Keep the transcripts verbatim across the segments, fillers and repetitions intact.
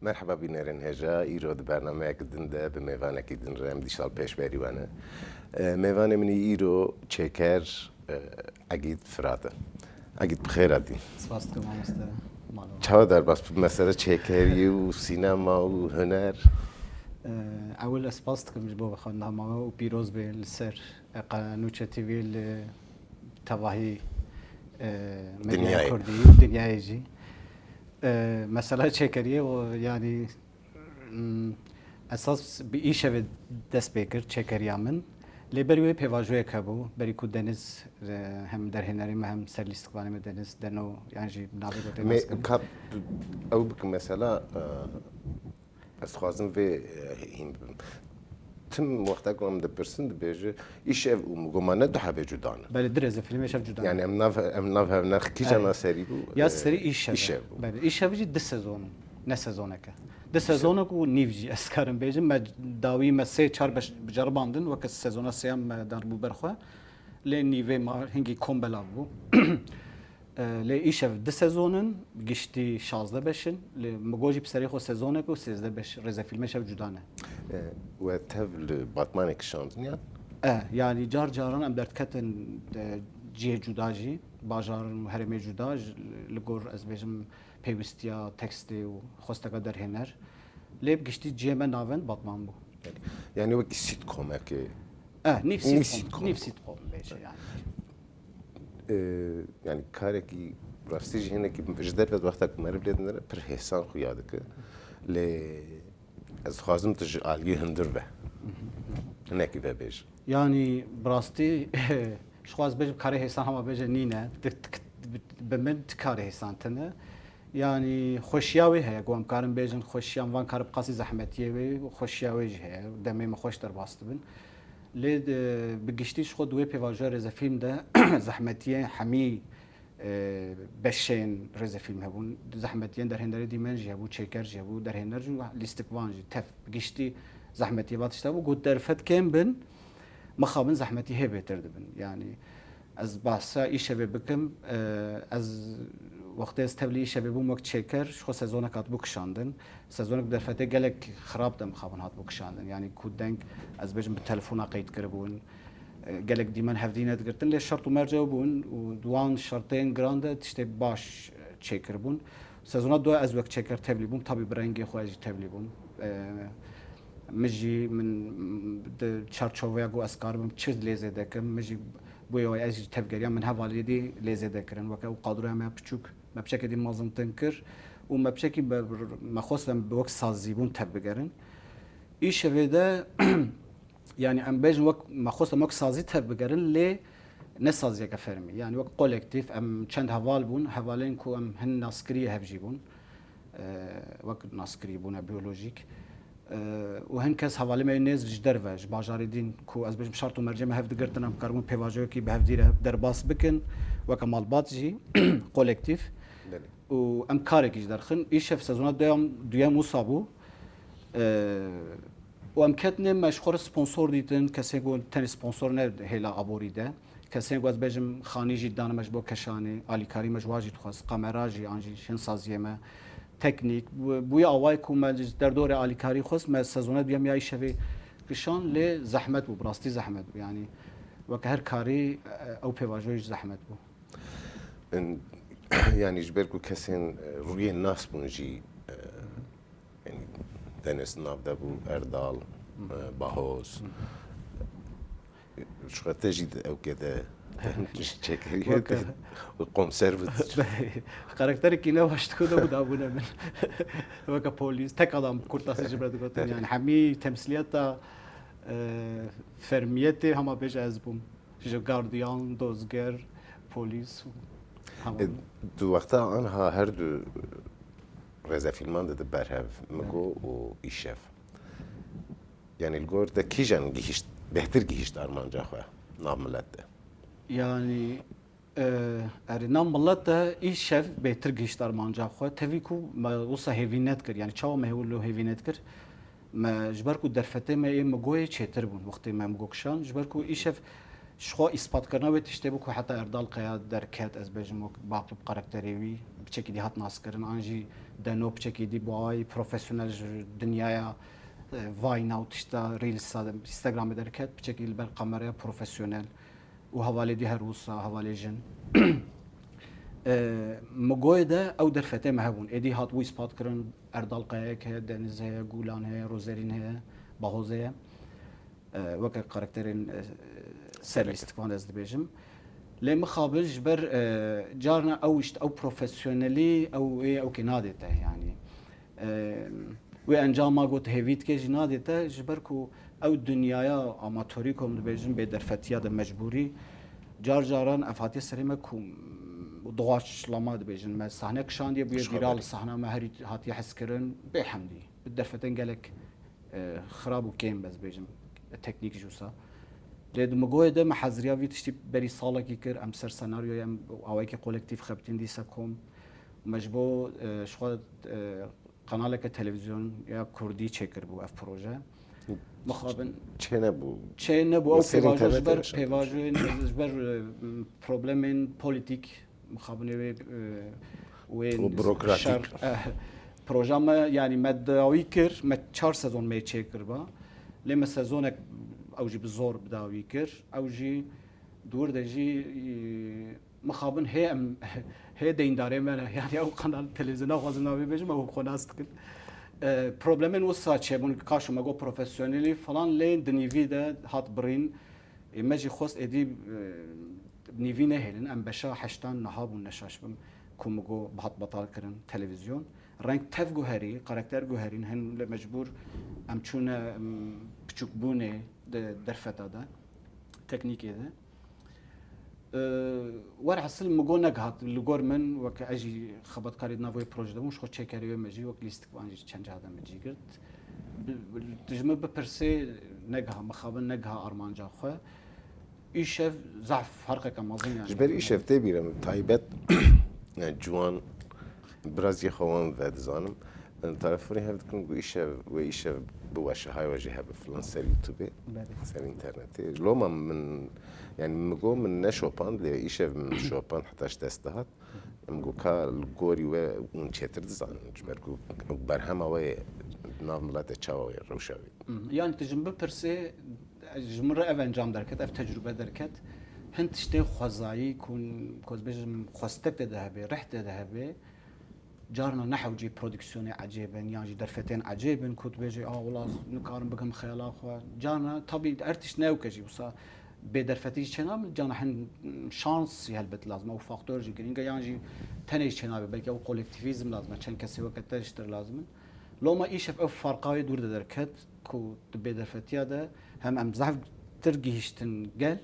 Merheba bînerên hêja, îro di bernameyek din de bi mêvanekî din re em dîsa li pêşberî we ne. E, mêvanê min îro çêker, e, Egîd Firat e. Egîd, bi xêr hatî. Spas dikim mamoste. Malum. Çawa derbas bi mesele çêkeriyê û sînema û huner? E, ewil ez spas dikim ji bo xwendama we û pîroz bê li ser, e, qe-, Nûçe T V li tevahî, e, medyaya Dinyayê. Kurdî û dinyayê jî. E, mesela çêkeriyê û, yanî, m, esas bi îşevê dest pê kir çêkeriya min. Lê berî wê pêvajoyek hebû. Berî ku Deniz, e, hem derhênerê me hem ser lîstikvanê me Deniz Deno, yan jî navê ku tê Mê nas kirin. Kap ew bikin mesela, e, ez dixwazim vê, e, hîn bibim. Tim wexta ku em dipirsin dibêje, îşev û min got, ma ne du hebê cuda ne? Belê, du rêzefîlmê îşev cuda ne. Yani em nav, em nav hevnerx kîjan Erê. A serî bû? Ya E, serî îşev e. Îşev bû. Belê, îşev jî du sezon, ne sezonek e. Du sezonek û nîv jî ez karim bêjim. Me dawî me sê çar beş biceribandin, weke sezona sêyem me daribû ber xwe. Lê nîvê ma hingî kom belav bû. E, lê îşev du sezon in, giştî şazdeh beş in. Lê mi got jî bi serê xwe sezonek û sêzdeh beş rêzefîlmê şev cuda ne. E, we tev li Batmanê kişandin ya? E, yanî car caran em derdiketin, e, cihê cuda jî, bajarin û herêmê cuda, ji, li gor ez bêjim pêwîstiya tekstê û xwesteka derhêner. Lê bi giştî cihê me navend Batman bû. Yani wekî sîtkomekê. E, nîv Nîv sîtkom, sîtkom. Nîv sîtkom bêje yani. E, yani karekî rastî jî hinekî ji derve wexta ku meriv lê dinere pir hêsan xuya dike. Lê ez dixwazim tu ji aliyê hundir ve hinekî vebêje. Yani bi rastî ji xwe ez bêjim karê hêsan hema bêje nîne. Di, di, bi, bi min ti karê hêsan tine. Yani xweşiya wê heye ku em karin bêjin xweşiya van kar bi qasî zehmetiyê wê û xweşiya wê jî heye. Demê min xweş derbas dibin. Lê di, bi giştî ji xwe di wê pêvajoya rêzefîlm de zehmetiyê hemî, e, beşên rêzefîlm hebûn. Zehmetiyên derhênerê dîmen jî hebû, çêker jî hebû, derhêner jî, lîstikvan jî, tev bi giştî zehmetiyê va tişta bû. Got derfet kêm bin, mixabin zehmetî hê bêtir dibin. Yani ez behsa îşevê bikim, e, ez wextê ez tevlî îşevê bûm wek çêker, ji xwe sezonek hatibû kişandin. Sezonek derfetê gelek xirab de mixabin hatibû kişandin. Yani ku deng, ez bêjim, bi telefona qeyd kiribûn. E, gelek dîmen hevdî nedigirtin, lê şert û merc ew bûn û di wan şertên giran de tiştê baş, e, çêkiribûn. Sezona du ez wek çêker tevlî bûm, tabî bi rengê xwe ez jî tevlî bûm. E, min jî, min, m, di çarçoveya ku ez karibim çi lê zêde kim, min jî bûye wayê ez jî tevgeriyam, min hevalî dî lê zêde kirin. Weke ew kadroya me piçûk, me piçekê dî mezintin kir û me piçekî me, me xwest em bi wek sazîbûn tev bigerin. Îşevê de, yani em bêjin wek me xwest em wek sazî tev bigerin, lê ne saziyeke fermî. Yani wek kolektîf, em çend heval bûn, hevalên ku em hin naskiriyê hev jî bûn. E, wek naskirî bûne biyolojîk. E, û hin kes hevalê me yê nêz ji derve, ji bajarê dîn ku ez bêjim şert û mercê me hev digirtin, em karibûn pêvajoyekî bi hevdî re derbas bikin, weke malbat jî, kolektîf. Belê. Û em karekî ji derxin. Îşev sezona duyam, duyem wisa bû. E, û em ketine me ji xwe re sponsor dîtin, kesên ku tenê sponsor ne hêla aborî de. Kesên ku ez bêjim xanî jî dane me ji bo keşanê, alîkarî me ji wan jî dixwest, kamera jî an jî hin saziyê me, teknîk. Bû-, bûye awayê ku me ji derdorê alîkarî xwest, me sezona duyem ya Îşevê kişan, lê zehmet bû, bi rastî zehmet bû. Yanî weke her karî, e, ew pêvajoyê jî zehmet bû. In-, yani ji ber ku kesên, e, rûyê nas bûn jî, e, yani Deniz nav de bû, Erdal, e, Bahoz. Ji xwe te jî di ew kê de çekeriye Weke û konserve. Karakterekî ne baş dixwe de bû dabûne min. Weke polîs, tek adam kurtasî ji ber digotin. Yani hemî temsiliyeta, e, fermiyetê hema bêje ez bûm. Ji gardiyan, dozger, polîs û hema. E, di wexta anha her du rêzefîlman de di berhev, Migo û Îşev. Yani li gor te kîjan gihîşt, bêhtir gihîşt armanca xwe nav milet de? Yani, e, erê nav milet de Îşev bêhtir gihîşt armanca xwe. Tevî ku me wisa hêvî nedikir. Yani çawa me hêwilo hêvî nedikir? Me ji ber ku derfetê me ê Migoyê çêtir bûn wextê me Migo kişan. Ji ber ku Îşev ji xwe îspatkirina wê tiştê bû ku heta Erdal Kaya derket, ez bêjim wek bap bi karakterê wî, piçekî dî hat naskirin, an jî Deno piçekî dî bi awayî profesyonel ji dinyaya, e, Vine û tişta Reels-a de, Instagramê derket, piçekî li ber kameraya profesyonel û hevalê dî her wisa, hevalê jin. E, Migoyê de ew derfetê me hebûn. Êdî hat wî ispat kirin, Erdal Kayayek heye, Deniz heye, Gulan heye, Rozerîn heye, Bahoz heye. E, weke karakterên, e, ser lîstik van ez dibêjim. Lê mixabin ji ber, e, carna ew işte ew profesyonelî ew ê ew kê nadê te yani. E, wê encama got hêvî dike jî nadê te ji ber ku ew dinyaya amatorî ku em dibêjin bê derfetiya de mecbûrî car caran ev hatiye serê me ku doğaçlama dibêjin me sahne kişandiye bûye vîral, sahna me herî hatiye hezkirin bê hemdî bi derfetên gelek e, xirab û kêm, ez bêjim, teknîk jî wisa. Lê di Migoyê de me heziriya vî tiştî berî salekî kir, em ser senaryoyê em awayekî kolektîf xebitîn dîsa kom. Me ji bo, e, ji xwe, e, kanaleke televîzyon ya kurdî çêkiribû ev proje. Mixabin çê nebû. Çê nebû, ew pêvajo ji ber pêvajoyên, ji ber, e, problemên polîtîk mixabinê wê, e, wê û burokratîk. Şer, e, proja me, yanî me dawî kir, me çar sezon me çêkiriba. Lê me sezonek ew jî bi zor bi dawî kir. Ew jî di wir de jî, e, mixabin hê em, hê deyndarê me ne. Yanî ew kanal televîzyona xwazim navê bêjim, ew xwe nas dikin. E, problemên wisa çêbûn, kaşo me got profesyonelî falan, lê di nîvî de hat birîn. Ê me jî xwest êdî, e, nîvî nehêlin. Em beşa heştan niha bûn, neşaş bim, ku min got bihat betal kirin televîzyon. Reng tev guherî, karakter guherîn, hin lê mecbûr em çûne, em, piçûkbûnê di derfeta de, teknîkê de. E, werhasil min got negihat, li gor min weke ez jî xebatkarê di nav wê projê de bûm, ji xwe çêkerê wê me jî wek lîstik van jî çend caha de min cî girt. Bi, bi, tu ji min bipirsê negiha mixabin, negiha armanca xwe. Îşev zehf ferqeke mezin yani. Ji ber îşev tê bîra min taybet, yani ciwan, biraz yê xwe wan ve dizanim. Em telefonê hev dikin ku îşev, wê îşev biweşe, hay we jî hebe filan ser YouTubeê, belê, ser înternetê. Loma min, yani min got min neşopand, lê îşev min şopand heta ji dest dihat. Em got ka li gorî we hûn çêtir dizanin, ji ber ku berhema we yê nav miletê çawa wê rewşa wê. Hı hı. Yani tu ji min bipirsê, ji min re ev encam derket, ev tecrube derket. Hin tiştê xwezayî ku, ku ez bêjim xwestek tê de hebe, rih tê de hebe, carna ne hewcî prodîksiyonê ecêb in, yan jî derfetên ecêb in ku tu bêjî, "A, wila ez nikarim bikim xeyala xwe." Carna, tabî her tişt ne ewke jî wisa bêderfetî jî çênabin, carna hin şans jî helbet lazim e, ew faktor jî girîng e, yan jî tenê jî çênabe, belkî ew kolektîvîzm lazim e, çend kesê weke te ji tir lazim in. Loma îşev ev farqa wê dûr de derket ku di bêderfetiya de hem em zehf tir gihîştin gel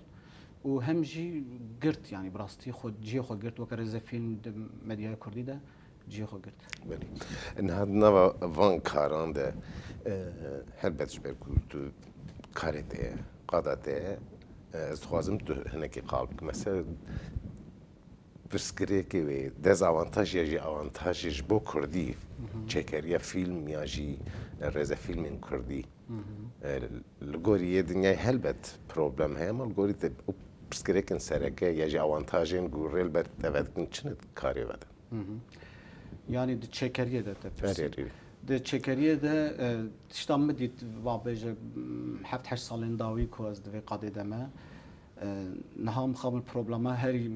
û hem jî girt, yanî bi rastî xwe, cihê xwe girt weke rêzefîlm di medyaya kurdî de. Cihê xwe girt. Belê. Niha di nava van karan de, e, helbet ji ber ku tu karê te ye, qada te ye, e, ez dixwazim tu hinekî qal bikim. Mesela pirsgirêkê wê dezavantaj ya jî avantajê ji bo kurdî, hı hı, çêkeriya fîlm ya jî rêzefîlmên kurdî. Hı hı. E, li gorî yê dinyayê helbet problem heye, ama li gorî te û pirsgirêkên sereke ya jî awantajên ku rê li ber te vedikin çi ne karê ve de? Hı hı. Yanî di çêkeriyê de te pirsî. Erê, erê. Di çêkeriyê de, e, tişta min dît, va bêje, m, heft heşt salên dawî ku ez di vê qadê de me. E, niha mixabin problema herî, m,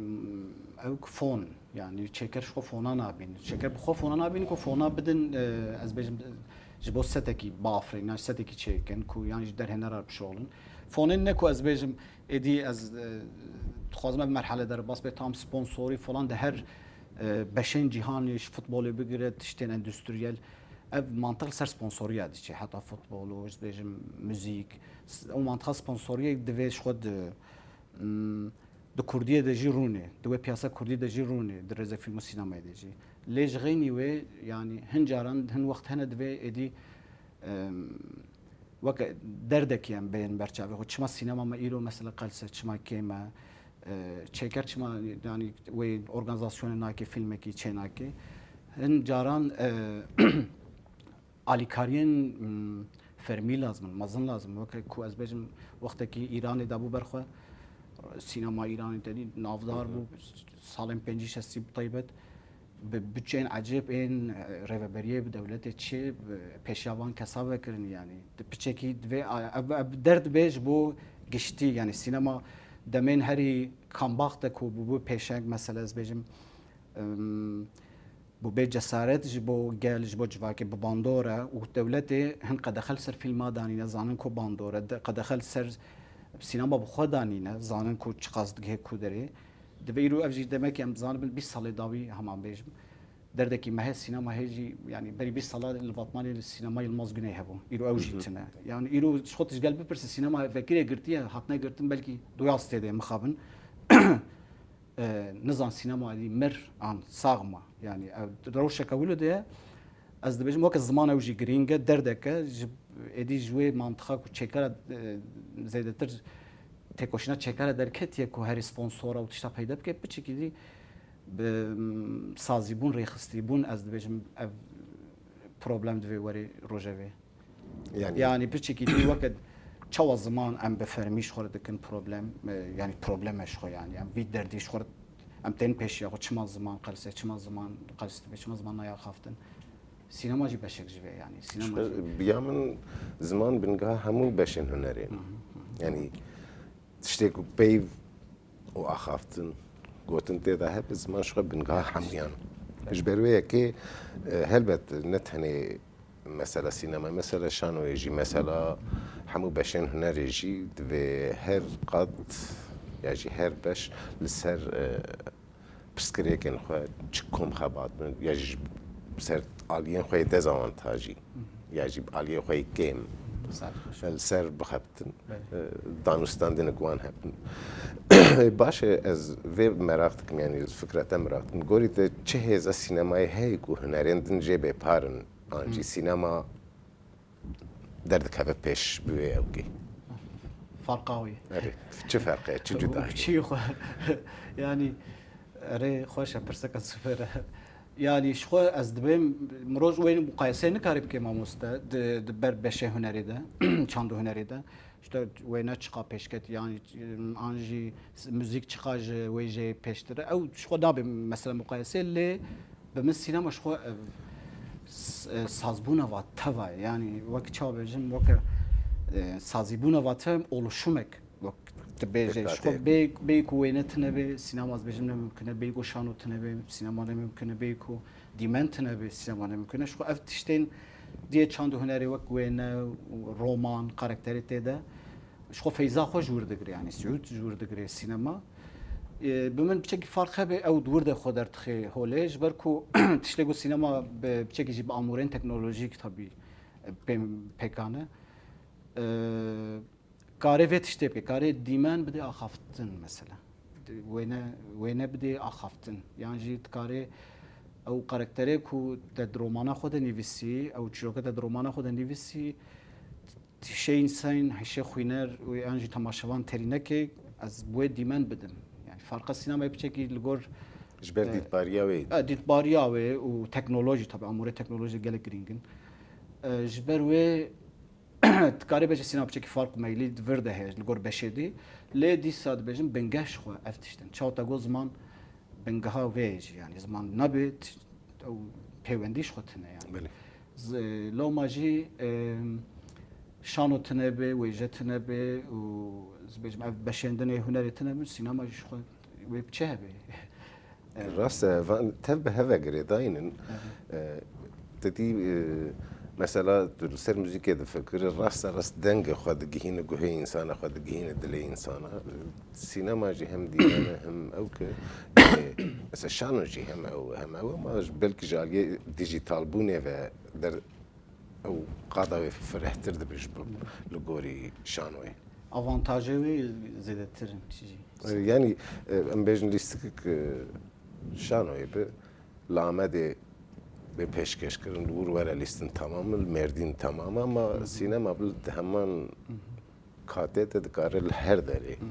ew ki fon. Yanî çêker ji xwe fona nabîn. Çêker bi xwe fona nabîn ku fona bidin, e, ez bêjim, e, ji bo setekî bafirîn, yan setekî çêkin ku yan jî derhênera bişoxlin. Fonên ne ku ez bêjim, êdî ez, e, dixwazim ev merhale derbas be, tam sponsorî falan de her, e, beşên cîhanê ji futbolê bigire tiştên endustriyel. Ev mantiq li ser sponsoriya diçe, heta futbol û, ez bêjim, muzîk. S-, ew mantiqa sponsoriyê divê ji xwe di, mm, di kurdiyê de jî rûnê, di wê piyasa kurdî de jî rûnê, di rêzefîlm û sînemayê de jî. Lê ji xeynî wê, yanî hin caran, hin wext hene divê êdî, em, weke derdekî em bêjin ber çavê xwe. Çima sînema me îro mesela qels e, çima kêm e, e, çêker çima, yanî wê organîzasyonê nake, fîlmekî çê nake. Hin caran, e, alîkariyên, mm, fermî lazim in, mezin lazim in. Weke ku ez bêjim, wextekî Îranê dabû ber xwe, sînema Îranê tenî navdar bû, salên pêncî şestî bi taybet. bi biçeyên ecêb ên, e, rêveberiyê, bi dewletê çi, bi pêşiya van kesa vekirin, yanî di piçekî divê, a, ev, ev derd bê ji bo giştî, yanî sînema demên herî kambax de ku bûbû pêşeng, mesela ez bêjim, em, bûbê cesaret ji bo gel, ji bo civakê bi bandor e û dewletê hin qedexe li ser fîlma danîne, zanin ku bandor e, de-, qedexe li ser sînema bi xwe danîne, zanin ku çiqas digihê ku derê. Divê îro ev jî demekî em zanibin bîst salê dawî heman bêjim. Derdekî me heye, sînema heye jî, yanî berî bîst sala li Vatmanê li sînema Yilmaz Güney hebû. Îro ew jî Hı hı. tine. Yanî îro ji xwe tu ji gel bipirse sînema vekirê girtiye, hatine girtin belkî doya stê de mixabin. E, nizan sînema êdî mir an sax ma. Yanî ev rewşeke wilo de ye. Ez dibêjim weke ziman ew jî girîng e, derdeke ji êdî ji wê mantiqa ku çêkara, e, zêdetir têkoşîna çêkara derketiye ku herî sponsora û tişta peyda bike, piçekî dî bi, m, sazîbûn, rêxistîbûn, ez dibêjim ev problem divê werê rojevê. Yanî Yanî piçekî dî weke çawa ziman em bi fermî ji xwe re dikin problem, e, yanî problem e ji xwe, yanî em vî derdî ji xwe re em tên pêşiya xwe, çima ziman qels e, çima ziman qels dibe, çima ziman nayê axaftin. Sînema jî beşek ji vê, yanî sînema jî. Bi ya min ziman bingeha hemû beşên hunerê ne. Hı hı, hı hı. Yanî tiştê ku peyv û axaftin, gotin tê de hebe, ziman ji xwe bingeha hemûyan. Ji ber wê yekê, e, helbet ne tenê mesela sînema, mesela şanoyê jî, mesela hemû beşên hunerê jî divê her qat, ya jî her beş li ser, e, pirsgirêkên xwe çi kom xebat bin, ya jî ser aliyên xwe yê dezawantajî, ya jî aliyê xwe yê kêm Sar. li ser bixebtin, Belê. e, danûstandinek wan hebin. Baş e, ez vê meraq dikim, yanî fikra te meraq dikim. Gorî te çi hêza sînemayê heye ku hunerên din jê bêpar in, an jî Hı. sînema derdikeve pêş bi wê ewkê? Farqa wî. Erê, çi ferqe, çi cuda ye? Çi xwe, yanî, erê, xweş e, pirseke super e. Yanî, ji xwe ez dibêm, mirov wê muqayeseyê nikare bike mamoste, di, di ber beşê hunerê de, çand û hunerê de. İşte wêne çiqa pêşket, yanî, an jî muzîk çiqa ji wê jê pêştir e. Ew ji xwe nabe mesela muqayesê, lê bi min sînema ji xwe, e, s-, e, sazbûna va teva ye. Yanî wek çawa bêjim, weke, e, sazîbûna va te oluşumek, wek tu bêje. Ji xwe Pêkhateyê. bê, bê ku wêne tine bê, sînema ez bêjim ne mimkun e, bê ku şano tine bê, sînema ne mimkun e, bê ku dîmen tine bê, sînema ne mimkun e. Ji xwe ev tiştên diyê çand û hunerê wek wêne, roman, karakterê tê de, ji xwe feyza xwe ji wir digire, yanî sûd ji wir digire sînema. E, bi min piçekî farq hebe, ew di wir de xwe derdixe holê, ji ber ku tiştê ku sînema bi piçekî jî bi amûrên teknolojîk tabî, e, pê-, pêkan e. E, kare vê tiştê bike, kare dîmen bide axaftin mesela. Wêne, wêne bide axaftin. Yan jî dikare ew karakterê ku te di romana xwe de nivîsî, ew çîroke te di romana xwe de nivîsî, hişê însan, hişê xwîner û yan jî temaşevan terînekê ez bi wê dîmen bidim. Yani farqa sînemayê piçekî li gor Ji ber e, dîtbariya wê. e, dîtbariya wê û teknolojî, tabi amûrê teknolojî gelek girîng in. E, ji ber wê dikarê bêje sînema piçekî farq û meylî di vir de heye li gor beşê dî. Lê dîsa dibêjin bingeh ji xwe ev tiştin. Çawa te got ziman bingeha vê ye jî, yani ziman nabê t-, ew pêwendî ji xwe tune yani. Belê. Z-, loma jî, e, şano tune bê, wêje tune bê û ez bêjim ev beşên din ê hunerê tune bin, sînema jî ji xwe wê bi çi hebe? Rast e, van tev bi heve girêdayîn in. Evet. E, te dî, e, mesela tu li ser muzîkê difikirî, rasta rast dengê xwe digihîne guhê însana, xwe digihîne dilê însana. Sînema jî hem dîmen e, hem ew ke, e, mesela şano jî hem ew, hem ew, ama ji, belkî ji aliyê dijîtalbûnê ve der ew qada wê firehtir dibe ji bo, li gorî şanoyê. Avantajê wê zêdetir in, çi jî. E, yanî, e, em bêjin lîstikek, e, şanoyê bi, li Amedê bê pêşkêşkirin, li wir were lîstin tamam, li Mêrdîn tamam, ama Hı hı. sînema bi di heman Hı hı. katê de dikare li her derê Hı.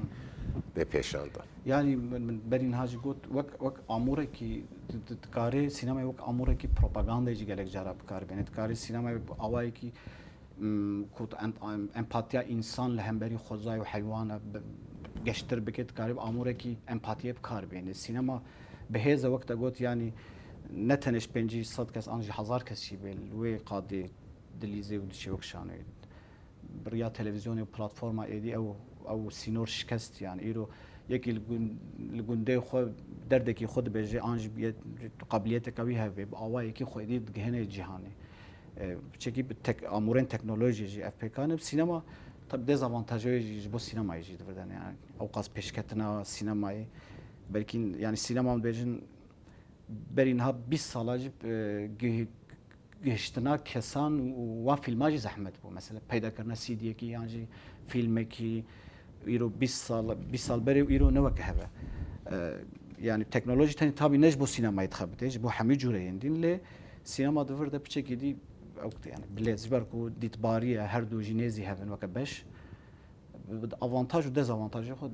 bê pêşandan. Yani min, min berî niha jî got, wek, wek amûrekî di, di, dikarê sînemayê wek amûrekî propagandayê jî gelek cara bikar bêne. Dikarê sînemayê bi awayekî, m, ku em, em, empatiya însan li hemberî xwezayê û heywana bi, geştir bike, dikarê bi amûrekî empatiyê bikar bêne. Sînema bi hêz e, wek te got, yani ne tenê ji pêncî sed kes an jî hezar kes jî bê li wê qadê dilîzê û diçe wek şanoyê. Bi riya televîzyonê û platforma êdî ew, ew sînor şikest, yani îro yekî li gun-, li gundê xwe derdekî xwe dibêje an jî bi yet-, qabiliyeteke wî hebe, bi awayekî xwe êdî digihêne cîhanê. E, çekî bi tek-, amûrên teknolojiyê jî ev pêkan e. Sînema tabi dezavantajê jî ji bo sînemayê jî divirdene, yani ew qas pêşketina sînemayê. Belkî yani sînema em dibêjin berî niha bîst sala jî, e, gih-, gihiştina kesan û wan fîlma jî zehmet bû. Mesela peydakirina C D'yekî yan jî fîlmekî îro bîst sal, bîst sal berê û îro ne weke hev e. E, yani teknolojî tenê tabî ne ji bo sînemayê dixebitê, ji bo hemî cûreyên din, lê sînema di vir de piçekî dî ew yani bilez ji ber ku dîtbarî ye, her du jî nêzî hev in weke beş. Bi avantaj û dezavantajê xwe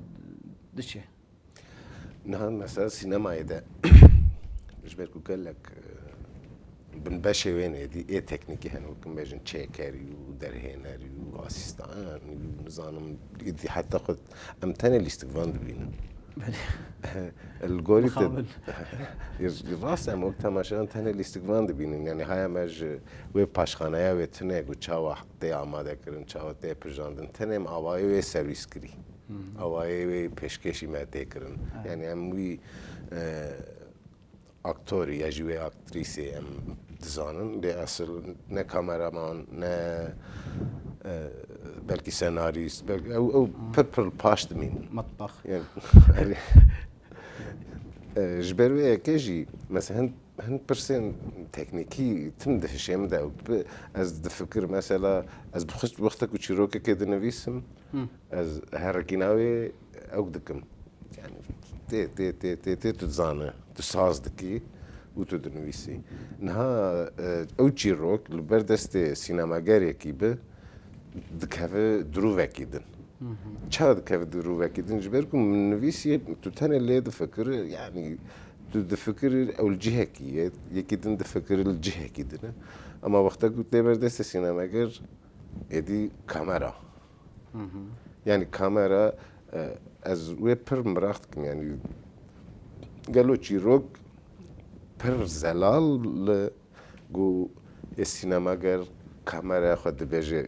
diçe. Niha mesela sînemayê de ji ber ku gelek, e, binbeşê wê nêdî ê teknîkî hene, wek bêjin çêkerî û derhênerî û asîstan û nizanim, êdî heta xwe em tenê lîstikvan dibînin. Belê. Li gorî te Mixabin. Rast em wek temaşeyan tenê lîstikvan dibînin. Yani haya me ji wê paşxaneya wê tune ku çawa tê amade kirin, çawa tê pirjandin, tenê em awayê wê servîs kirî. Hı hı. Awayê wê pêşkêşî me tê kirin. Evet. Yani em wî, e, aktorî ya jî wê aktrîsê em dizanin. Lê esil ne kameraman, ne, e, belkî senarîst, belkî ew, ew Hı. pir pir paş dimînin. Matbax. Yani, e, ji ber wê yekê jî, mesela hin, hin pirsên teknîkî tim di hişê min de ew bi, ez difikir, mesela, ez bi xwe wexta ku çîrokekê dinivîsim, Hı. ez herikîna wê ew dikim. Yani, tê, tê, tê, tê, tê tu dizane, tu saz dikî û tu dinivîsî. Niha, e, ew çîrok li ber destê sînemagerekî bi, dikeve dirûvekî din. Hı hı. Ça dikeve dirûvekî din? Ji ber ku min nivîsiye, tu tenê lê difikirî, yani tu difikirî ew li cihekî ye, yekî din difikirî li cihekî din e. Ama wexta ku tê ber destê sînemager, êdî kamera. Hı hı. Yani kamera, e, ez wê pir miraq dikim, yani gelo çîrok pir zelal li ku ê sînemager kameraya xwe dibêje,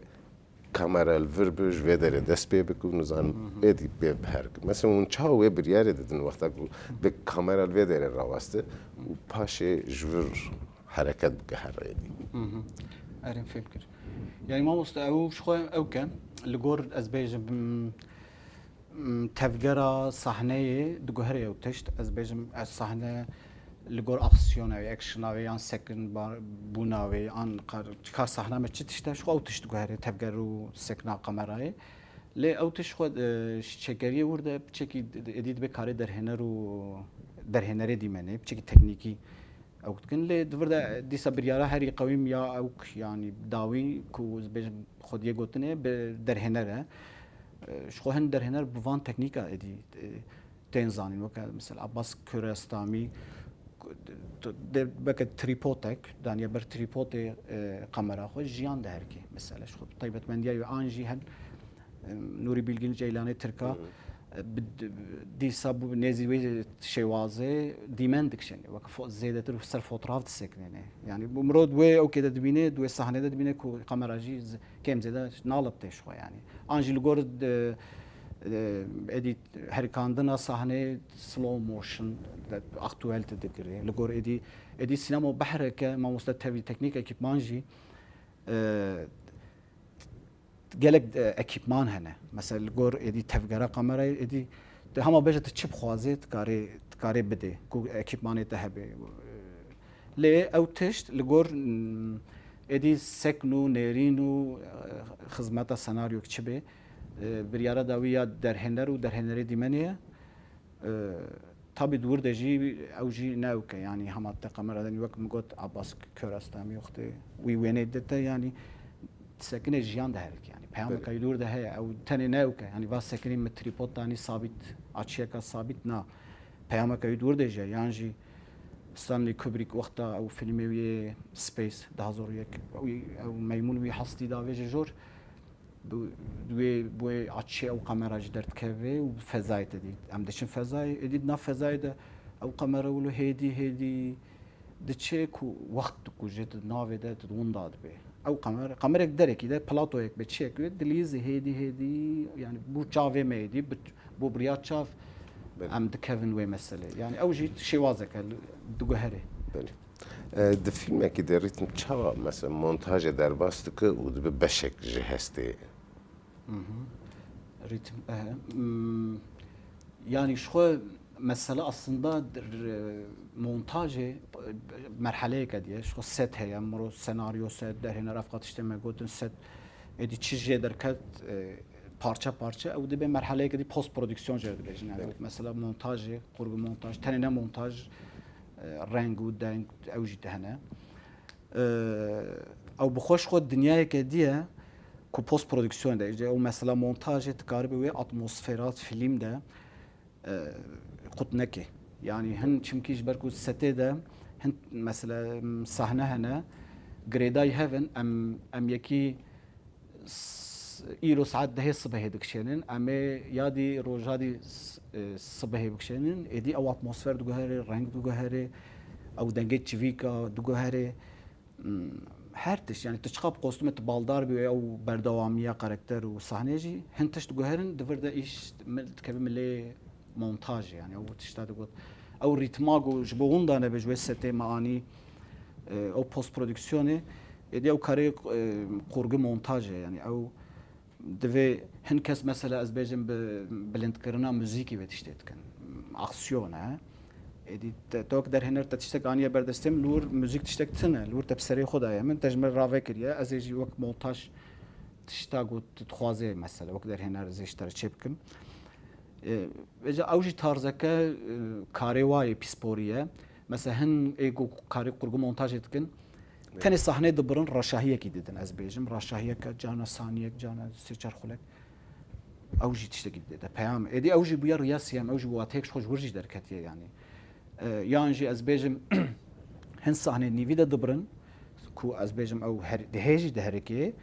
kamera li vir bi, ji vê derê dest pê bike û nizanim Hı hı. êdî bê bi her. Mesela hûn çawa wê biryarê didin wexta ku bi kamera li vê derê raweste û paşê ji vir hereket bike her êdî? Hı hı. Erê, fêm kir. Yani mamoste ew ji xwe ew ke li gor ez bêjim, m, m, tevgera sahneyê diguhere ew tişt. Ez bêjim ez sahne li gor aksiyona wê, actiona wê yan sekinbûna wê an qar, çika sahna me çi tişt e, ji xwe ew tişt diguhere tevger û sekina kamerayê. Lê ew tişt xwe, e, ji çêkeriyê wir de piçekî d-, d-, êdî dibe karê derhêner û derhênerê dîmenê, piçekî teknîkî ew dikin. Lê di vir de dîsa biryara herî qewîm ya ew k-, yanî dawî ku ez bêjim xwediyê gotinê bi derhêner e. E, ji xwe hin derhêner bi van teknîka êdî, e, tên zanîn. Weke mesela Abbas Kiarostami, de, weke trîpotek, daniye ber trîpotê, e, kamera xwe jiyan diherikê. Mesela ji xwe taybetmendiya wî an jî hen, e, Nûrî Bilgîn Ceylanê Tirka, Hı hı. e, bi, dîsa bû nêzî wê şêwazê dîmen dikişênê. Weke fo-, zêdetir ser fotoğraf disekinêne. Yani bu mirov di wê ewkê de dibîne, di wê sahnê de dibîne ku kamera jî z-, kêm zêde naliptê ji xwe yani. An jî li gor, e, e, êdî herikandina sahnê slow motion de aktuelte digire. Li gor êdî, êdî sînema behreke mamoste tevî teknîk ekîpman jî, e, gelek, e, ekîpman hene. Mesela li gor êdî tevgera kamerayê êdî tu hema bêje tu çi bixwazê, tu karê, tu karê bidê ku ekîpmanê te hebe. Lê ew tişt li gor, mm, êdî sekn û nêrîn û, e, xizmeta senaryo çi bê, e, biryara dawî ya derhêner û derhênerê dîmenê ye. E, tabî di wir de jî ew jî ne ewk e, yanî hema te kamera de wek min got Abbas Kiarostami wextê wî wêneyê dide te, yanî sekinê jiyan diherike, yanî peyameke Belê. Wî di wir de heye, ew tenê ne ewk e, yanî va sekinî min trîpod danî sabît, açiyeka sabît na, peyameke wî di wir de jî, yan jî Stanley Kubrick wexta ew fîlmê wî yê Space, du hazar û yek, wî, ew meymûn wî hestî davê ji jor, bi, bi wê, bi wê açiyê ew kamera jî derdikeve û bi fezayê te dî. Em diçin fezayê, êdî di nav fezayê de ew kamera wilo hêdî, hêdî diçe ku wext dikuje, tu navê de tu winda dibê. Ew qemer, qemerek derekî de, platoyek be, çiyek be, dilîzî hêdî hêdî, yani bû çavê me êdî, bi, bû biriya çav Belê. Em dikevin wê meselê. Yani ew jî şêwazeke li, diguherê. Belê. E, di filmekî de rîtm çawa mesela montajê derbas dike û dibe beşek ji hestê? Mhm. Rîtm, e, hmm, yani ji xwe mesele aslında dir-, montajê, e, merheleyeke diye. Ji xwe set heye, miro senaryo set, derhêner ev qat tiştê me gotin set. Êdî çi jê derket, e, parçe parçe, ew dibe merheleyeke dî post prodüksiyon jê dibêjin. Yani Evet. Mesela montajê, kurgu montaj, tenê ne montaj, e, reng û deng, ew jî de hene. E, ew bi xwe ji xwe dinyayeke dî ye ku post prodüksiyon de. Îşte ew mesela montajê dikaribe wê atmosfera filîm de, e, qut neke. Yani hin çimkî ji ber ku setê de hin mesela, m, sahne hene, girêdayî hev in, em, em yekî s-, îro saet dehê sibehê dikişênin, em ê ya dî roja dî s-, e, sibehê bikişênin, êdî ew atmosfer diguherê, reng diguherê, ew dengê çivîka diguherê. Hmm, her tişt, yani tu çiqa bi kostûmê tu baldar bî ew berdewamiya karakter û sahneyê jî, hin tişt diguherin, di vir de îş mil-, dikeve milê montajê, yani ew tişta digot. Ew rîtma ku ji bo winda nebe ji wê setê me anî, e, ew post prodüksiyonê, êdî ew karê, e, kurgu montajê, yani ew Divê hin kes mesela ez bêjim bi bilindkirina muzîkî vê tiştê dikin. Aksiyon e. Êdî te, te wek derhêner te tiştek aniye berdestê min, li wir muzîk tiştek tune, li wir te bi serê xwe daye min, te ji min re ravekiriye, ez ê jî wek montaj tişta ku tu dixwazê mesela, wek derhêner ez ê ji te re çê bikim. E, vêca ew jî tarzeke, e, karê wa ye, pîsporî ye. Mesela hin ê ku karê kurgu montajê dikin, Evet. Tenê sahneyê dibirin, raşahiyekî didin, ez bêjim. Raşahiyeke, cana saniyek, cana sê çar xulek. Ew jî tiştekî dide, peyam. Êdî ew jî bûye riya siyem, ew jî bi wateyek ji xwe ji wir jî derketiye, yanî. E, yan jî ez bêjim, hin sahneyê nîvî de dibirin, ku ez bêjim ew her, dihê jî diherikê,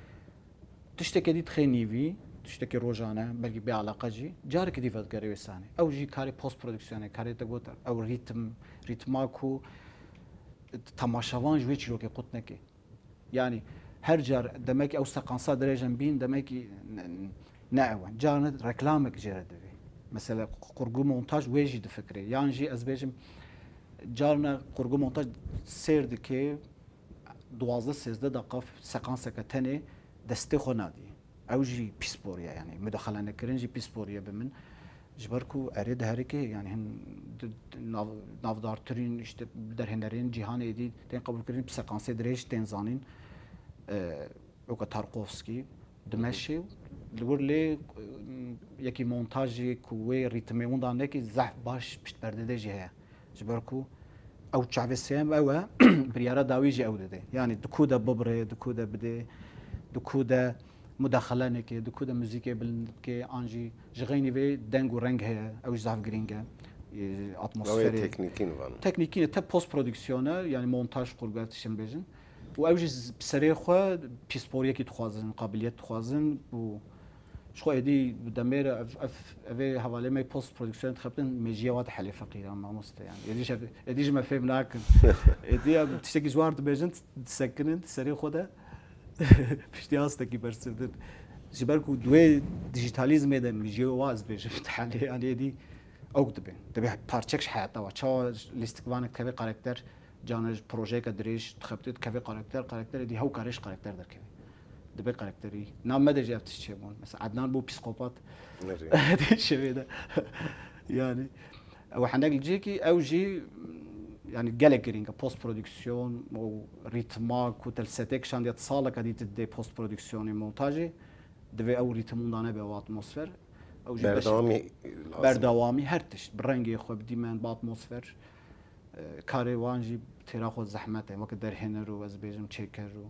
tiştekê dî dixê nîvî, tiştekî rojane, belkî bê eleqe jî, carekê dî vedigerê wê sahneyê. Ew jî karê post prodüksiyonê, karê te got, ew rîtm, rîtma ku temaşevan ji wê çîrokê qut neke. Yanî her car demek ew sekansa dirêj in bîn, demek ne, ne ew in. Carna reklamek jê re divê. Mesela kurgu montaj wê jî difikirê. Yan jî ez bêjim, carna kurgu montaj sêr dike, duwazdeh sêzdeh deqa sekanseke tenê destê xwe nadî. Ew jî pîsporî ye, yanî mudaxalenekirin jî pîsporî ye bi min. Ji ber ku erê diherike, yanî hin di, di nav, navdartirîn, işte, derhênerên cîhanê êdî tên qebûlkirin, bi sekansê dirêj tên zanîn. E, weke Tarkovskî, Dimeşê, li wir lê, e, yekî montajê ku wê rîtimê winda nekî zehf baş piştberdidê jî heye. Ji ber ku ew çavê sêyem ew e, biryara dawî jî ew dide. Yanî di ku de bibirê, di ku de bidê, di ku de mudaxele neke, di ku de muzîkê bilind bike, an jî ji xeynî vê deng û reng heye, ew jî zaf girîng e. Ew ê Atmosferê. Teknîkî ne vano. Teknîkî ne, te post prodüksiyone, yanî montaj, qurbe tiştin bêjin. Û ew jî z-, bi serê xwe pîsporiyekî dixwazin, qabiliyet dixwazin û Ji xwe êdî bi demê re ev, ev, evê hevalê me post prodüksiyon dixebtin, mêjiya wa dihelê feqîran mamoste, yani. Êdî ji, êdî ji me fêm nakin. Êdî em tiştekî ji war dibêjin, disekinin, di serê xwe de piştî astekî bersivdin. Ji ber ku di wê dijîtalîzmê de mêjiya wa ez dibêjim dihelê, yani êdî ew dibe. Dibe parçek ji heyata wa. Çawa lîstikvanek dikeve karakter, Cana ji projeyeke dirêj dixebitê, dikeve karakter, karakterê dî hew karê ji karakter derkeve. Dibe karakterî. Nav me de jî ev tişt çêbûn. Mesela Ednan bû psîkopat. Nerê? Di şevê de. Yani, ew hendek li cihekî, ew jî, yani gelek girîng e. Post prodüksiyon û rîtma ku te li setê kişandiye, saleke dî tu didê post prodüksiyonê, montajê, divê ew rîtim winda nebe, ew atmosfer. Ew jî beşek. Berdewamî lazim. Berdewamî her tişt. Bi rengê xwe, bi dîmen, bi atmosfer. E, karê wan jî têra xwe zehmet e, weke derhêner û ez bêjim çêker û,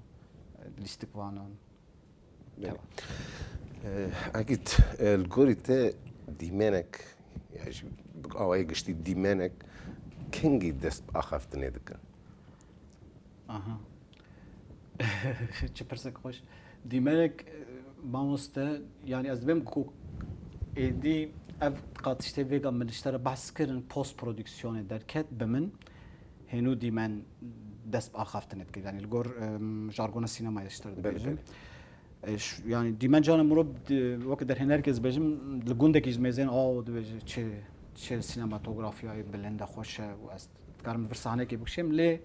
e, lîstikvanan. Belê. Teva. E, Egîd, e, li gorî te dîmenek, ya jî bi awayê giştî dîmenek kengî dest bi axaftinê dike? Aha. Çi pirsek xweş. Dîmenek, e, mamoste, yani ez dibêm ku êdî ev qatiştê vêga min ji te re behs kirin, post prodüksiyonê derket bi min. hênû dîmen dest bi axaftinê dikir. Yanî li gor, em, jargona sînemayê ji te re Belê, dibêjim. belê. E, ş-, yanî dîmen carna mirov di-, weke derhênerkê ez dibêjim, li gundekî ji mêzên aw dibêje çi, çi sînematografyayê bilind e, xweş e û ez dikarim li vir sahnekê bikişêm. Lê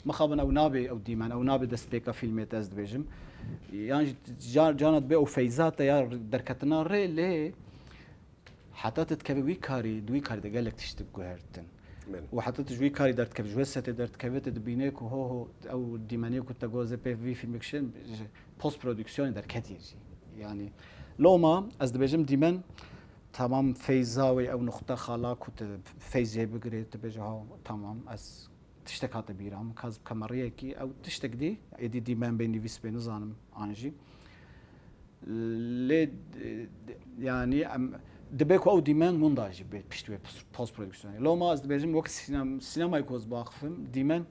mixabin ew nabe ew dîmen, ew nabe destpêka fîlmê te ez dibêjim. Yan jî car-, carna dibe ew feyza te ya derketina rê, lê heta tu dikevî wî karî, di wî karî de gelek tişt diguhertin. Belê. Û heta tu ji wî karî derdikevî, ji wê setê derdikevî, tu dibînê ku ho ho ew dîmenê ku te got ez ê pê vî fîlmê kişînim, ji post prodüksiyonê derketiye jî. Yanî loma ez dibêjim dîmen temam feyza wê ew nuxte xala ku tu feyzê bigirê, tu bêje ha temam ez tiştek hate bîra min, ka ez bikeme rêyekî, ew tiştek dî, êdî dîmen bê nivîs bê nizanim an jî. Lê, e, yanî em, dibe ku ew dîmen winda jî bê piştî wê pos-, post prodüksiyonê. Loma ez dibêjim wek sînem-, sînemayê ku ez biaxifim, dîmen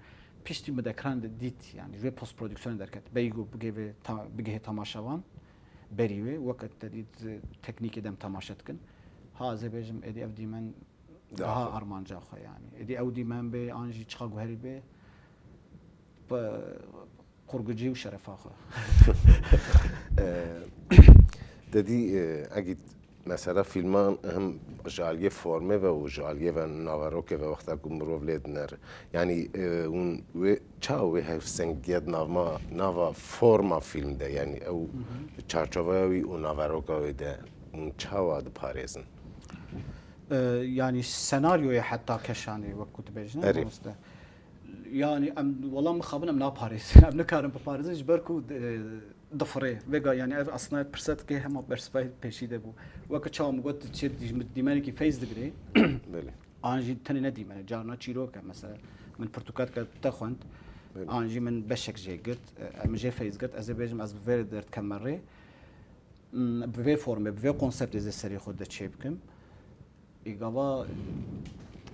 piştî min di ekran de dît, yanî ji wê post prodüksiyonê derket. Beyî ku bigihê vê ta-, bigihê temaşevan, berî wê, weke te dît, e, teknîkê dem temaşe dikin. Ha ez ê bêjim, êdî ev dîmen Daha daha xwe. armanca xwe yanî. Êdî ew dîmen bê, an jî çiqa guherî bê, pe-, qurgucî û şerefa xwe. Ee, Dedî, e, egî mesela fîlman hem ji aliyê formê ve û ji aliyê ve naverokê ve wexta ku mirov lê dinere. Yanî, e, hûn wê çawa wê hevsengiya di navma, nava forma fîlm de, yanî ew Hı hı. çarçoveya wî û naveroka wê de hûn çawa diparêzin? E, yanî senaryoyê heta keşanê, wek ku dibêjin, Erê. mamoste. Yanî em, wela mixabin em naparêzin, em nikarin biparêzin, ji ber ku, e, difirê. Vêga, yanî ev aslında pirsetkê hema bersivayê pêşî de bû. Weke çawa min got, tu çê dî-, dîmenekî feyz digirê, Belê. an jî tenê ne dîmen e, carna çîrok e, mesela min pirtûkatke te xwend, Belê. an jî min beşek jê girt, e, min jê feyz girt, ez ê bêjim ez bi vê re derdikeme rê. M, bi vê formê, bi vê konseptê ez ê serê xwe de çê bikim. Ê gava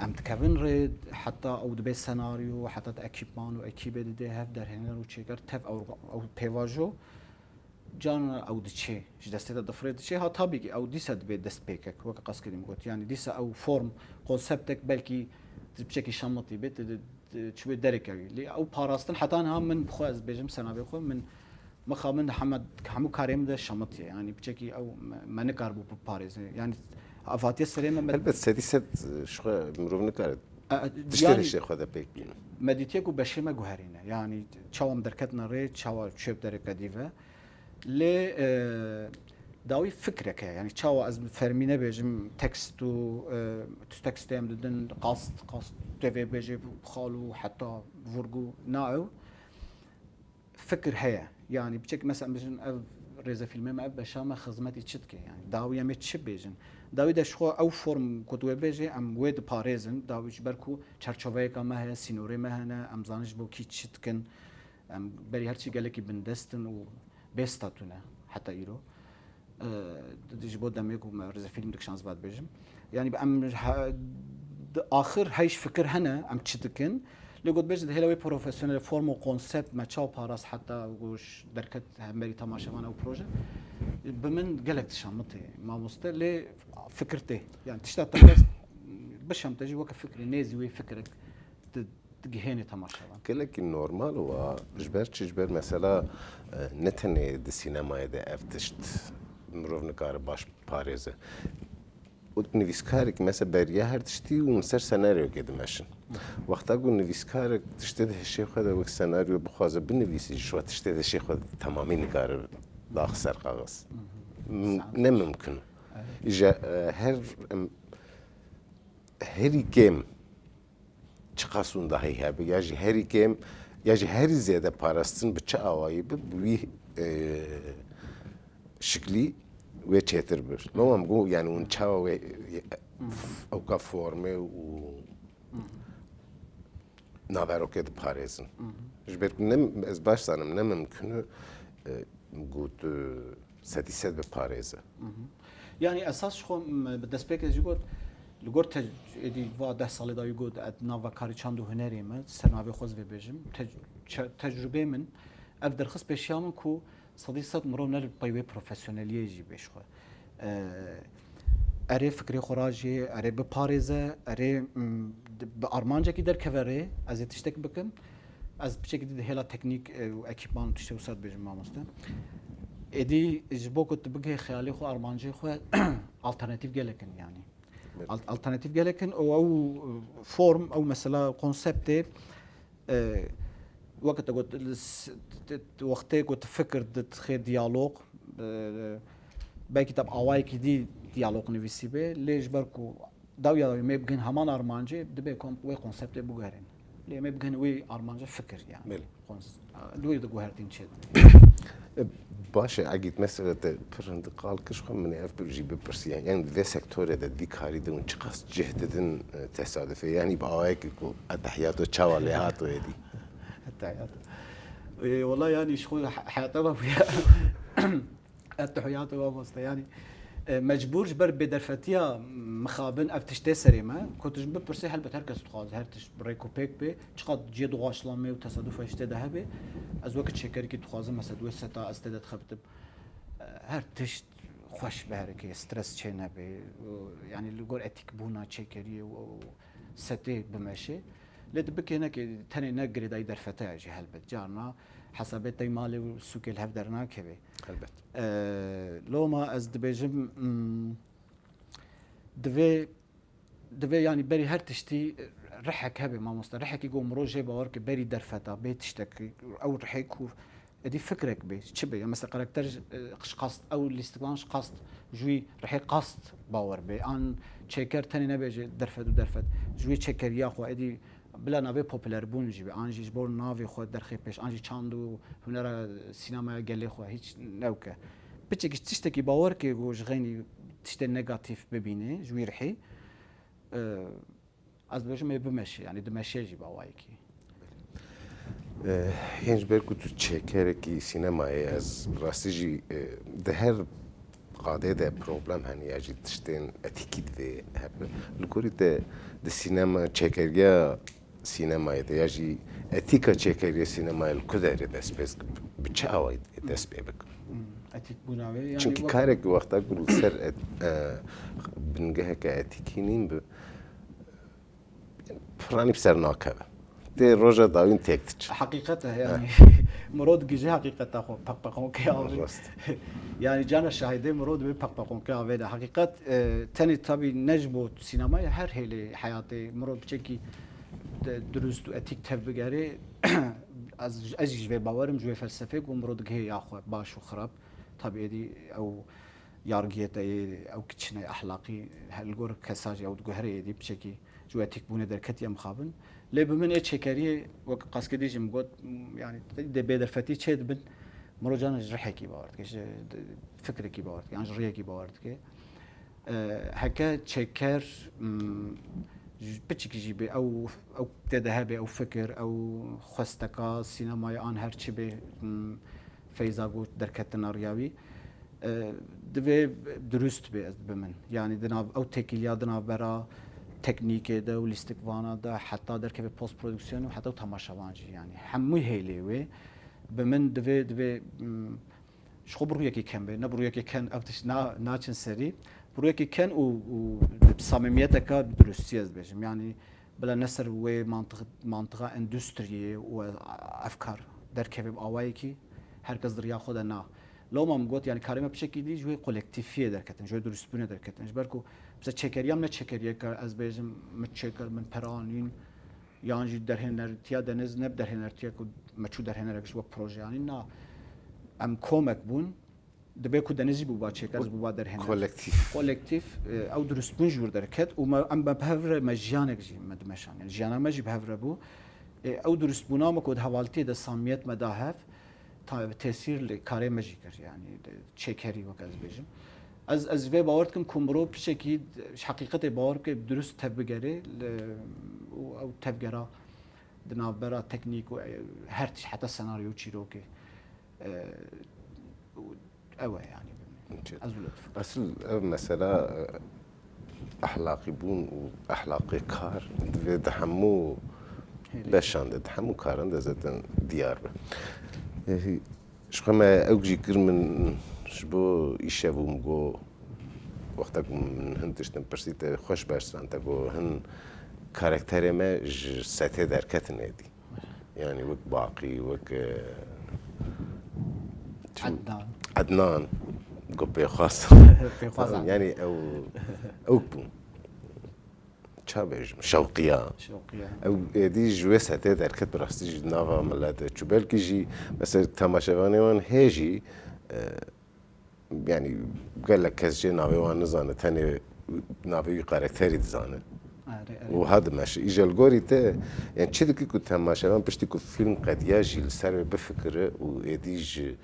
em dikevin rê, heta ew dibe senaryo, heta di ekîpman û ekîbê didê hev derhêner û çêker, tev ew, ew pêvajo, carna ew diçê, ji destê de difirê diçê. Ha, tabî ki ew dîsa dibe destpêkek, weke qas kirî min got. Yanî dîsa ew form, konseptek belkî tu piçekî şemitî bê, tu di, di, çi wê dereke wî. Lê ew parastin heta niha min bi xwe ez bêjim, senavê xwe, min Mixabin hema, hemû karê min de şemitiye. Yanî piçekî ew me, me nikaribû biparêze. Yanî avatiye serê me, me Helbet sedî sed, e, ji xwe mirov nikare E, e, tiştê yanî hişê xwe de pêk bîne. me dîtiye ku beşê me guherîne. Yanî çawa em derketine rê, çawa çêb dereke dî ve. Lê, e, dawî fikrek heye. Yanî çawa ez fermî nebêjim tekst û, e, tu tekstê em didin qast, qast devê bêjê xal û heta vurgû na ew. Fikir heye. Yanî piçek mesela em bêjin ev rêzefîlmê me, ev beşa me xizmetî çi dike? Yanî dawî em ê çi bêjin? Dawî de ji xwe ew form ku tu wê bêjê em wê diparêzin. Dawî ji ber ku çerçoveyeka me heye, sînorê me hene, em zanin ji bo kî çi dikin. Em berî her çî gelekî bindest in û bê statû ne heta îro. E, di, ji bo demê ku me rêzefîlm dikişan, ez va dibêjim. Yanî em he-, di axir heyş fikir hene, em çi dikin? Lê got bêjin di hêla wê profesyonel, form û konsept me çawa parast heta ku ji derket hemberî temaşevan ew proje? Bi min gelek dişemitê mamoste, lê fikir tê. Yanî tişta te xwest bişemte jî weke fikrê, nêzî wê fikrek di digihêne temaşevan. Gelekî normal û a, ji ber çi? Ji ber mesela, e, ne tenê di sînemayê de ev tişt mirov nikare baş parêze. Û nivîskarek mesela beriya her tiştî û ser senaryokê dimeşin. Wexta ku nivîskarek tiştê di hişê xwe de wek senaryo bixwaze binivîsî, ji xwe tiştê di hişê xwe de temamî nikare dax ser kaxez. M-, ne mimkun. Evet. Îja, e, her, em, herî kêm çiqas windahî hebe, ya jî herî kêm, ya jî herî zêde parastin bi çi awayî bi, bi wî, e, şiklî wê çêtir bir. Loma em got, yani, hûn çawa wê, e, ewka formê û naverokê diparêzin. Ji ber ku ne, ez baş zanim, ne mimkun e, got, e, sedî sed biparêze. Yanî esas ji xwe, m, bi destpêkê jî got, li gor te-, êdî va deh salê dawî got, ez nava karê çand û hunerê me, ser navê xwe ez vê bêjim, te-, çe-, tecrûbê min, ev derxist pêşiya min ku sedî sed mirov ne li pey wê profesyoneliyê jî bê ji xwe. E, erê fikrê xwe rajê, erê biparêze, erê, mm, di-, bi armancekî derkeve rê, ez ê tiştek bikim. Ez piçekî di hêla teknîk, e, û ekîpman û tiştê wisa dibêjim mamoste. Êdî ji bo ku tu bigihê xeyalê xwe, armancê xwe, alternatîf gelek in yanî. Belê. Al-, alternatîf gelek in û ew, e, form, ew mesela konseptê, e, weke te got, li s-, t-, t-, wextê ku tu fikir dixê diyalog, e, belkî te bi awayekî dî diyalog nivîsî bê, lê ji ber ku dawiya dawî me bigihên heman armancê, dibe kom-, wê konseptê biguherîn. Lê me bigihên wê armancê fikir yani. Belê. Kons-, a, di wê de guhertîn çê dibe. E, baş e, Egîd, mesela te pir hindik qal kir, ji xwe min ê ev jî bipirsî. Yani, yani di vê sektorê de dî karî din çiqas cih didin, e, tesadufê? Yani bi awayekî ku etehiyato çawa lê hato êdî? Etehiyato. E, wala yani ji xwe he-, heyata me bûye. Etehiyato mamoste. Yani, e, mecbur ji ber bêderfetiya mixabin ev tiştê serê me. Ku tu ji min bipirsî, helbet her kes dixwaze her tişt bi rêk û pêk bê. Çiqas cihê doğaçlama û tesadûfa ji tê de hebe, ez weke çêkerekî dixwazim, mesela di wê seta ez tê de dixebitim, e, her tişt xweş biherike, stres çê nebe, û, yani li gor etîkbûna çêkeriyê û, û setê bimeşe. Lê tu bikêne ki tenê ne girêdayî derfete ye jî helbet. Carna hesabê tey malê û sûkê li hev dernakeve. Helbet. E, loma ez dibêjim, mm, divê Divê, yanî berî her tiştî rihek hebe mamoste. Rihekî ku mirov jê bawer ke berî derfeta, bê tiştekî, ew rihê ku êdî fikrek bê, çi bê? Ya mesela karakter ji, ji qast, ew lîstikvan ji qast, ji wî rihê qast bawer bê. An çêker tenê nebêje derfet û derfet. Ji wê çêkeriya xwe êdî bila navê popûlerbûn jî bê. An jî ji bo navê xwe derxê pêş, an jî çand û hunera sînemaya gelê xwe hîç newke. Piçekî tiştekî bawer ke ku ji xeynî tiştê negatîf bibîne ji wî rihê. E, ez dibêjim ê bimeşe, yanî dimeşe jî bi awayekî. E, hên ji ber ku tu çêkerekî sînemayê, ez bi rastî jî, e, di her qadê de problem hene ya jî tiştên etîkî divê hebe. Li gorî te di sînema, çêkeriya sînemayê de ya jî etîka çêkeriya sînemayê li ku derê dest pê, bi çi awayî dest pê bike? Hmm, etîk bûna wê, yanî Çimkî wek karek wexta ku li ser et-, e, bingeheke etîkî nîn bi, piranî bi ser nakeve. Tê roja dawîn têk diçe. Heqîqet e, yanî mirov digihîje heqîqeta xwe, peqpeqonkê avê. Rast. Yanî cana şahidê mirov dibê peqpeqonkê avê de. Heqîqet, e, tenê tabî ne ji bo sînemayê, her hêlê heyatê mirov piçekî de dirust û etîk tev bigerê. Ez, ez jî ji vê bawer im, ji wê felsefê ku mirov digihê ya xwe baş û xirab. Tabî êdî ew yargiyê te yê, ew kiçine ehlaqî, he, li gor kesa jî ew diguhere êdî piçekî ji wê etîkbûnê derketiye mixabin. Lê bi min ê çêkeriyê, wek qaskê dî jî min got, m, yanî dê bêderfetî çê dibin, mirov carna ji rihekî bawer dike, ji d-, fikrekî bawer dike, yan ji riyekî bawer dike. E, heke çêker, m, ji piçekî jî bê, ew, ew tê de hebe, ew fikir, ew xwesteka sînemayê an her çi bê, m, feyza ku derketina riya wî, e, divê dirust bê, ez, bi min. Yanî di nav ew têkiliya di navbera teknîkê de û lîstikvana de, heta derkeve post produksiyon û heta ew temaşevan jî, yanî hemû hêlê wê bi min divê, divê, mm, ji xwe bi rûyekê ken be, ne bi rûyekê ken ev tişt na-, naçin serî. Bi rûyekê ken û, û bi samîmiyeteka durustî ez dibêjim. Yanî bila ne ser wê mantiq-, mantiqa endustriyê û ev kar derkeve bi awayekî her kes di riya xwe de na. Loma min got, yanî karê me piçekî dî ji wê kolektîfiyê derketin, ji wê durustbûnê derketin. Ji ber ku mesela çêkeriya min ne çêkeriyeke ez bêjim min çêkir, min pere anîn, yan jî derhênertiya Deniz ne bi derhênertiya ku me çû derhênerek ji wek proje anîn, na. Em komek bûn, Dibê ku Deniz jî bûba çêker, ez bûba derhêner. Kolektîf. Kolektîf, e, ew durustbûn ji wir derket û me, em, me bi hev re, me jiyanek jî me dimeşand. Yani jiyana me jî bi hev re bû. E, ew durustbûna me ku di hevaltiyê de samiyet me da hev, ta-, tesîr li karê me jî kir. Yani de, çêkerî wek ez bêjim. Ez, ez vê bawer dikim ku mirov piçekî ji heqîqetê bawer bike, durust tev bigere, li, û ew tevgera di navbera teknîk û, e, her tişt, heta senaryo û çîrokê. E, û ew e yani. Çi? Ez wilo difikirim. Esil ev mesela, e, ehlaqîbûn û ehlaqê kar divê di hemû Hêlê. beşan de, di hemû karan de zaten diyar be. E, ji xwe me ew jî kir min ji bo îşev û min got, Wexta ku min hin tiştin pirsî te xweş bersivan te ku hin karakterê me ji setê derketin êdî. Yanî wek Baqî, wek, e, çi- Ednan. Ednan, ku pêxwaz. Pêxwaz Ednan. Yanî ew, ew bû. Ça bêjim, şewqiya. Şewqiya. Ew êdî ji wê setê derket, bi rastî ji nava milet çû. Belkî jî, mesela, temaşevanê wan hê jî, e, yanî gelek kes jê navê wan nizane, tenê navê wî karakterî dizane. Erê, erê. Û ha dimeşe. Îja li gorî te, yani çi dikî ku temaşevan piştî ku fîlm qediya jî li ser wê bifikire û êdî ji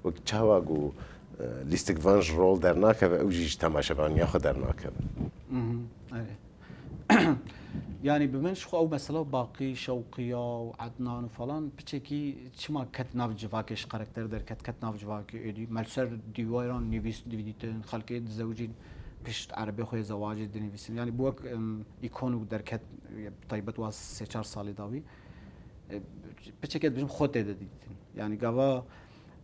wek çawa ku, e, lîstik van ji rol dernakeve, ew jî ji temaşevaniya xwe dernakeve. Mhm, erê. Yani bi min ji xwe ew mesela Baqî, Şewqiya û Ednan û falan piçekî çima ket nav civakê, ji karakter derket, ket nav civakê êdî. Me li ser dîwaran nivîs, nivîdîtin, xelkê dizewicîn, pişt erebê xwe yê zewacê dinivîsin. Yani bi wek, em, îkon û derket, bi taybet wa sê çar salê dawî. E, piçekê dibêjim xwe tê de dîtin. Yani gava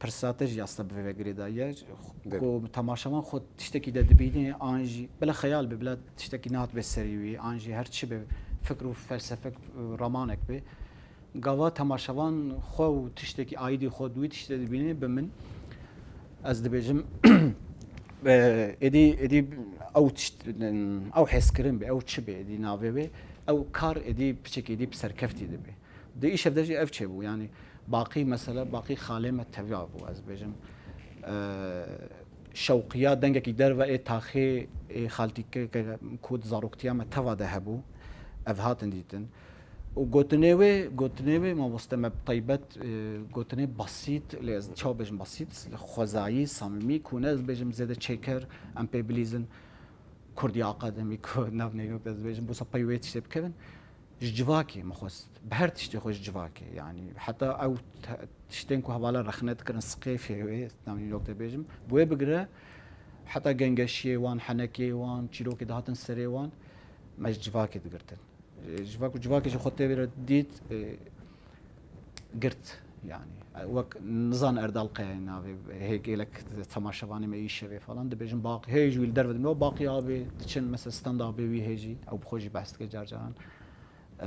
pirsa te jî aslında bi vê ve girêdaye. Belê. Ku temaşevan xwe tiştekî de dibîne, an jî bila xeyal be, bila tiştekî nehat be serî wî, an jî her çi be, fikr û felsefek, ramanek be. Gava temaşevan xwe û tiştekî aîdî xwe di wî tiştê dibîne, bi min, ez dibêjim, e, êdî, êdî ew tişt, ew hezkirin be, ew çi be, êdî navê wê, ew kar êdî piçekî êdî bi serkeftî dibe. Di îşev de jî ev çêbû. Yani Baqî mesela, Baqî xalê me tevî bû, ez bêjim. E, şewqiya dengekî derve ê taxê ê xaltîke ke ku di zaroktiya me teva de hebû, ev hatin dîtin. Û gotinê wê, gotinê wê mamoste me bi taybet, e, gotinê basît, lê ez çawa bêjim basît, xwezayî, samîmî, ku ne ez bêjim zêde çêker, em pê bilîzin. Kurdî akademîk û nav neyok ez dibêjim, bosa pey wê tiştê bikevin. Ji civakê min xwest, bi her tiştê xwe ji civakê, yanî heta ew te-, tiştên ku hevala rexne dikirin, siqêfê wê, nav neyok dibêjim, bi wê bigire heta gengeşiyê wan, henekê wan, çîrokê dihatin serê wan, me ji civakê digirtin. Civak û civakê ji xwe tê vê re dît, e, girt. Yani, e, wek nizan Erdal Kayayê navê, hê gelek temaşevanê me îşevê falan, dibêjin Baqî, hê ji wî li derve dimê, Baqî abê, diçin, mesela, stenda abê wî hê jî, ew bi xwe jî behs dike car caran. E,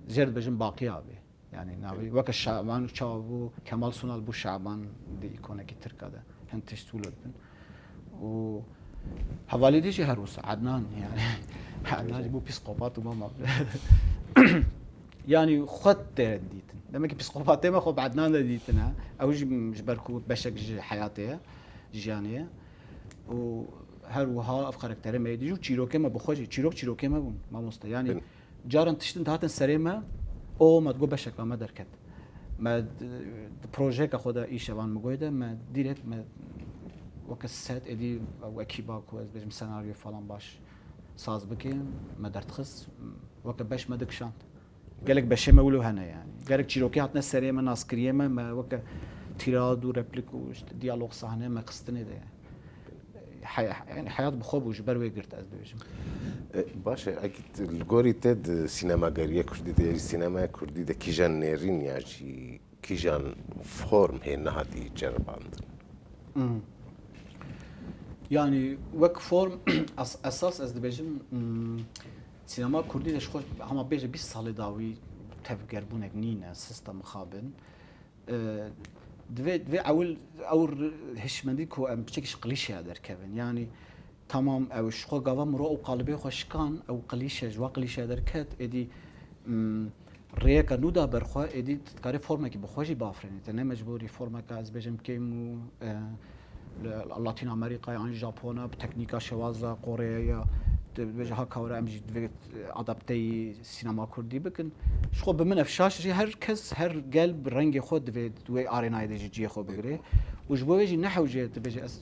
jê re dibêjin Baqî abê. Yani, navê, weke Şaban û çawa bû, Kemal Sunal bû Şaban di îkonekî Tirka de. Hin tişt wilo dibin. Û hevalê dî jî her wisa Ednan, yani. Ednan jî bû psîkopat û mama. Yani xwe tê dîtin. Demek ki psîkopatê me xwe bi Ednan de dîtin, ha. Ew jî ji ber ku beşek ji heyatê ye, jiyanê ye. Û her wiha ev karakterê me yê dî jî û çîrokê me bi xwe jî, çîrok çîrokê me bûn, mamoste. Yani Caran tiştin dihatin serê me, o me digot beşeka me derket. Me di, di projeyeke xwe de îşevan Migoyê de me dîrek me weke set êdî ew ekîba ku ez bêjim senaryo falan baş saz bikin, me derdixist, weke beş me dikişand. Gelek beşê me wilo hene yani. Gelek çîrokê hatine serê me, naskiriyê me, me weke tîrad û replik û işte diyalog sahne me xistinê de yani. Heya-, yani heyat bi xwe bû, ji ber wê girt ez dibêjim. E, baş e, ekî t-, li gorî te di sînemageriya kurdî de, sînemaya kurdî de kîjan nêrîn ya jî kîjan form hê nehatî ceribandin? Hmm. Yani wek form es-, esas ez dibêjim, hmm, sînema kurdî de ji xwe hema bêje bîst salê dawî tevgerbûnek nîne, sista mixabin. E, divê, divê ewil ew r-, hişmendî ku em piçekî ji klîşeya derkevin. Yanî tamam ew ji xwe gava miro ew qalibê xwe şikan, ew klîşe, ji wa klîşeya derket, êdî, mm, rêyeka nû da ber xwe, êdî tu dikarî formekî bi xwe jî bafirînî. Te ne mecbûrî formeka ez bêjim kêm û, e, li Latîn Amerîkayê an Japona bi teknîka şewaza Koreya ya, tu dibêje ha kawre em jî divê adapteyî sînema kurdî bikin. Ji xwe bi min ev şaş jî her kes, her gel bi rengê xwe divê di wê arênayê de jî cihê xwe bigire. Û ji bo wê jî nehewce dibêje ez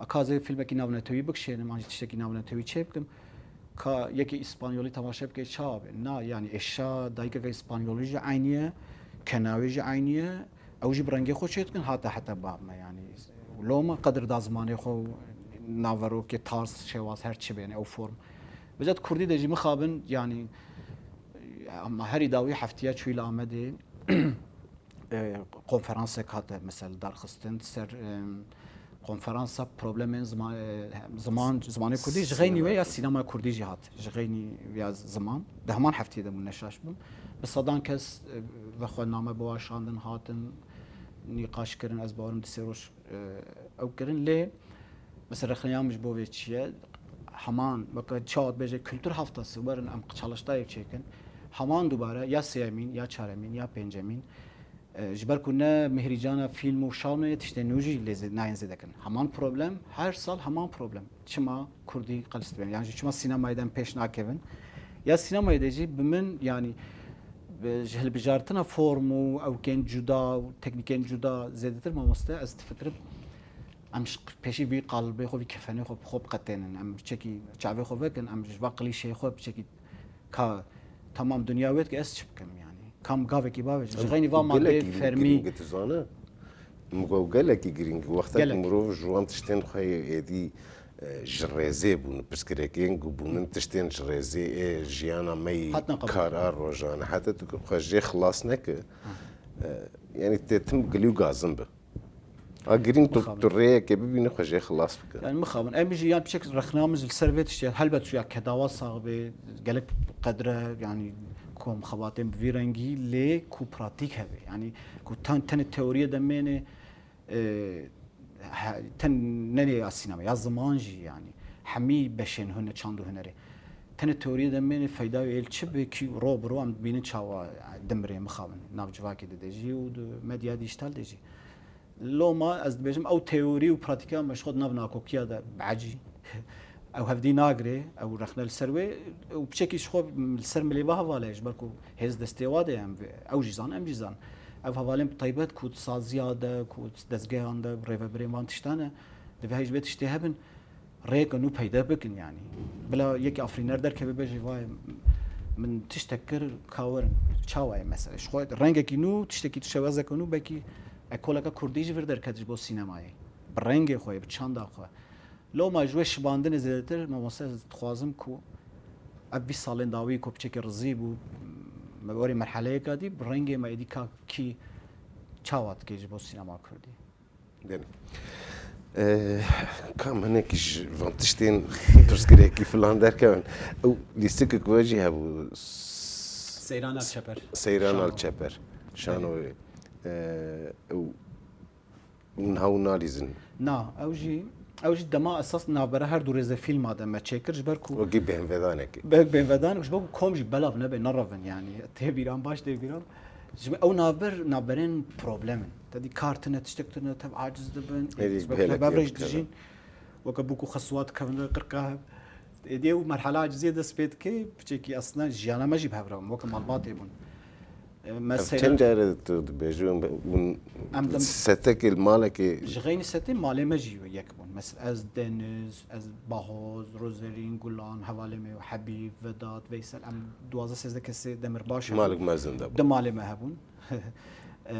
ka ez ê fîlmekî navnetewî bikişênim, an jî tiştekî navnetewî çê bikim. Ka yekê îspanyolî temaşe bike çawa be? Na, yanî êşa dayikeke îspanyolî jî eynî ye, kenawê jî eynî ye. Ew jî bi rengê xwe çê dikin, hate heta bab me, yanî loma qedir da zimanê xwe û naverokê, tarz, şêwaz, her çi bêne ew form. Vêca di kurdî de jî mixabin, yanî, ema herî dawî heftiya çûyî li Amedê, e, konferansek hate, mesela, darxistin ser, e, Konferansa problemên zima-, e, ziman, zimanê kurdî ji xeynî wê ya sînemaya kurdî jî hat. Ji xeynî ya ziman. Di heman heftiyê de bûn, ne şaş bûm. Bi sedan kes, e, vexwe name bi wan şandin, hatin, nîqaş kirin, ez bawerim di sê roj, e, ew kirin. Lê mesela rexneya min ji bo vê çi ye? Heman, weke çawa dibêje kultur haftası, werin em çalıştayê çêkin. Heman dubare ya sêyemîn, ya çaremîn, ya pêncemîn, e, ji ber ku ne mihrîcana fîlm û şano ye, tiştên nû jî lê zê-, nayên zêde kirin. Heman problem, her sal heman problem. Çima kurdî qels dibên? Yan jî çima sînemayê de em pêş nakevin? Ya sînemayê de jî bi min, yanî, bi, ji hilbijartina form û ewkên cuda û teknîkên cuda zêdetir mamoste, ez difikirim, em ji pêşî vî qalibê xwe, vî kefenê xwe bi xwe biqetênin. Em çekî çavê xwe vekin, em ji va qilîşeyê xwe bi çekî ka tamam dinya wê dike, ez çi bikim yanî? Kam gavekî bavêjim? Ji xeynî va madeyê fermî. Girîng e, tu zane. Min got gelekî girîng. Wexta ku Gelek. Mirov ji wan tiştên xwe yê êdî, e, ji rêzê bûn, pirsgirêkên ku bûnin tiştên ji rêzê ê jiyana me yî Hatina qebûl. Kara rojane. Heta tu xwe jê xilas neke, e, yanî tê tim gilî û gazin bi. A girîng tu, Mixabin. Tu rêyekê bibîne xwe jê xilas bike. Yani mixabin. Em jî yan piçek rexna min ji li ser vê tiştê. Helbet şu ya kedawa sax be, gelek qedre, yani kom xebatên bi vî rengî lê ku pratîk hebe. Yani ku ten, tenê teoriye de mêne, e, he, ten nerê ya sînema, ya ziman jî yani. Hemî beşên hune, çand û hunerê. Tenê teoriye de mêne feyda wê êl çi be ki ro bi ro em dibînin çawa dimrê mixabin. Nav civakê de de jî û di medya dîjîtal de jî. Loma ez dibêjim, ew teorî û pratîka me ji xwe di nav nakokiya de biecî. Ew hevdî nagirê, ew rexne li ser wê û piçekî ji xwe li ser milê ve heval e, ji ber ku hêz destê wa de ye, em vê, ew jî zan, em jî zan. Ev hevalên bi taybet ku di saziya de, ku di dezgehan de, rêvebirên van tiştan e, divê hej vê tiştê hebin. Rêyeke nû peyde bikin, yanî. Bila yekî afirîner derkeve bêje, vay, min tiştek kir, ka werin. Çawa ye mesele? Ji xwe rengekî nû, tiştekî tu şewezeke nû, belkî ekoleke kurdî ji vir derket ji bo sînemayê. Bi rengê xwe, bi çanda xwe. Loma ji wê şibandinê zêdetir, mamoste, ez dixwazim ku ev bîst salên dawî ku piçekî rizî bû, me werê merheleyeka dî, bi rengê me êdî ka kî çawa dike ji bo sînema kurdî. Belê. Ee, kam hinekî ji van tiştên pirsgirêkî filan derkevin. Ew lîstikek we jî hebû. Seyran Alçeper. Seyran Şano. Alçeper. Şano. Belê. Ee, ew niha û nalîzin. Na, ew jî, ew jî dema esas navbera her du rêzefîlma de me çêkir, ji ber ku wekî bêhnvedanekê. Be-, bêhnvedanek, ji ber ku kom jî belav nebe, nerevin, yanî tê bîran, baş tê bîran. Ji ber ew navber, navberên problem in. Te dî kar tune, tiştek tune, tev aciz dibin. Êdî Ji ber ku gelek bev re jî gelek dijîn. Weke bûk û xesûwa dikevin re qirqa hev. Êdî ew merhela aciziyê dest pê dike, piçekî aslında jiyana me jî bi hev re bûn, weke malbatê bûn. E, me Ev seyre- çend care tu dibêjî hûn, hûn Em dem- setekê li malekê Ji xeynî setê malê me jî yek bûn. Mesela ez Deniz, ez Bahoz, Rozerîn, Gulan, hevalê me û Hebîb, Vedat, Veysel, em duwazdeh sêzdeh kesê demirbaş hebûn. Malek mezin de bû. Di malê me hebûn. E,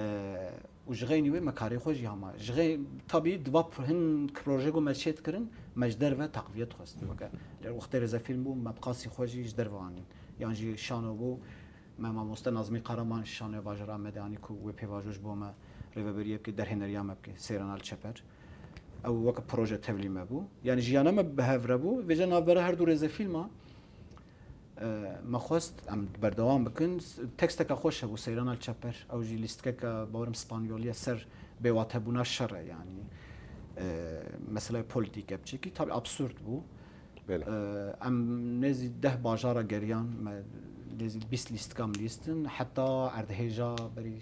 û ji xeynî wê me karê xwe jî hema. Ji xey-, tabî diva p-, hin proje ku me çê dikirin, me ji derve taqviyet xwest. Weke lê wextê rêzefîlm bû, me bi qasî xwe jî ji derve anîn. Yan jî şano bû, me mamoste Nazmî Karaman şanoya Vajera Amedê anî ku wê pêvajo ji bo me rêveberiyê bike, derhêneriya me bike, Seyran Alçeper. Ew weke proje tevlî me bû. Yanî jiyana me bi hev re bû. Vêca navbera her du rêzefîlma, e, me xwest em berdewam bikin. Teksteke xweş hebû, Seyran Alçeper. Ew jî lîstikeke, bawerim, spanyolî ye, ser bêwatebûna şer e, yanî, e, meseleyê polîtîk e biçekî. Tabî absurd bû. Belê. E, em nêzî deh bajara geriyan, me nêzî bîst lîstika em lîstin. Heta erdhêja berî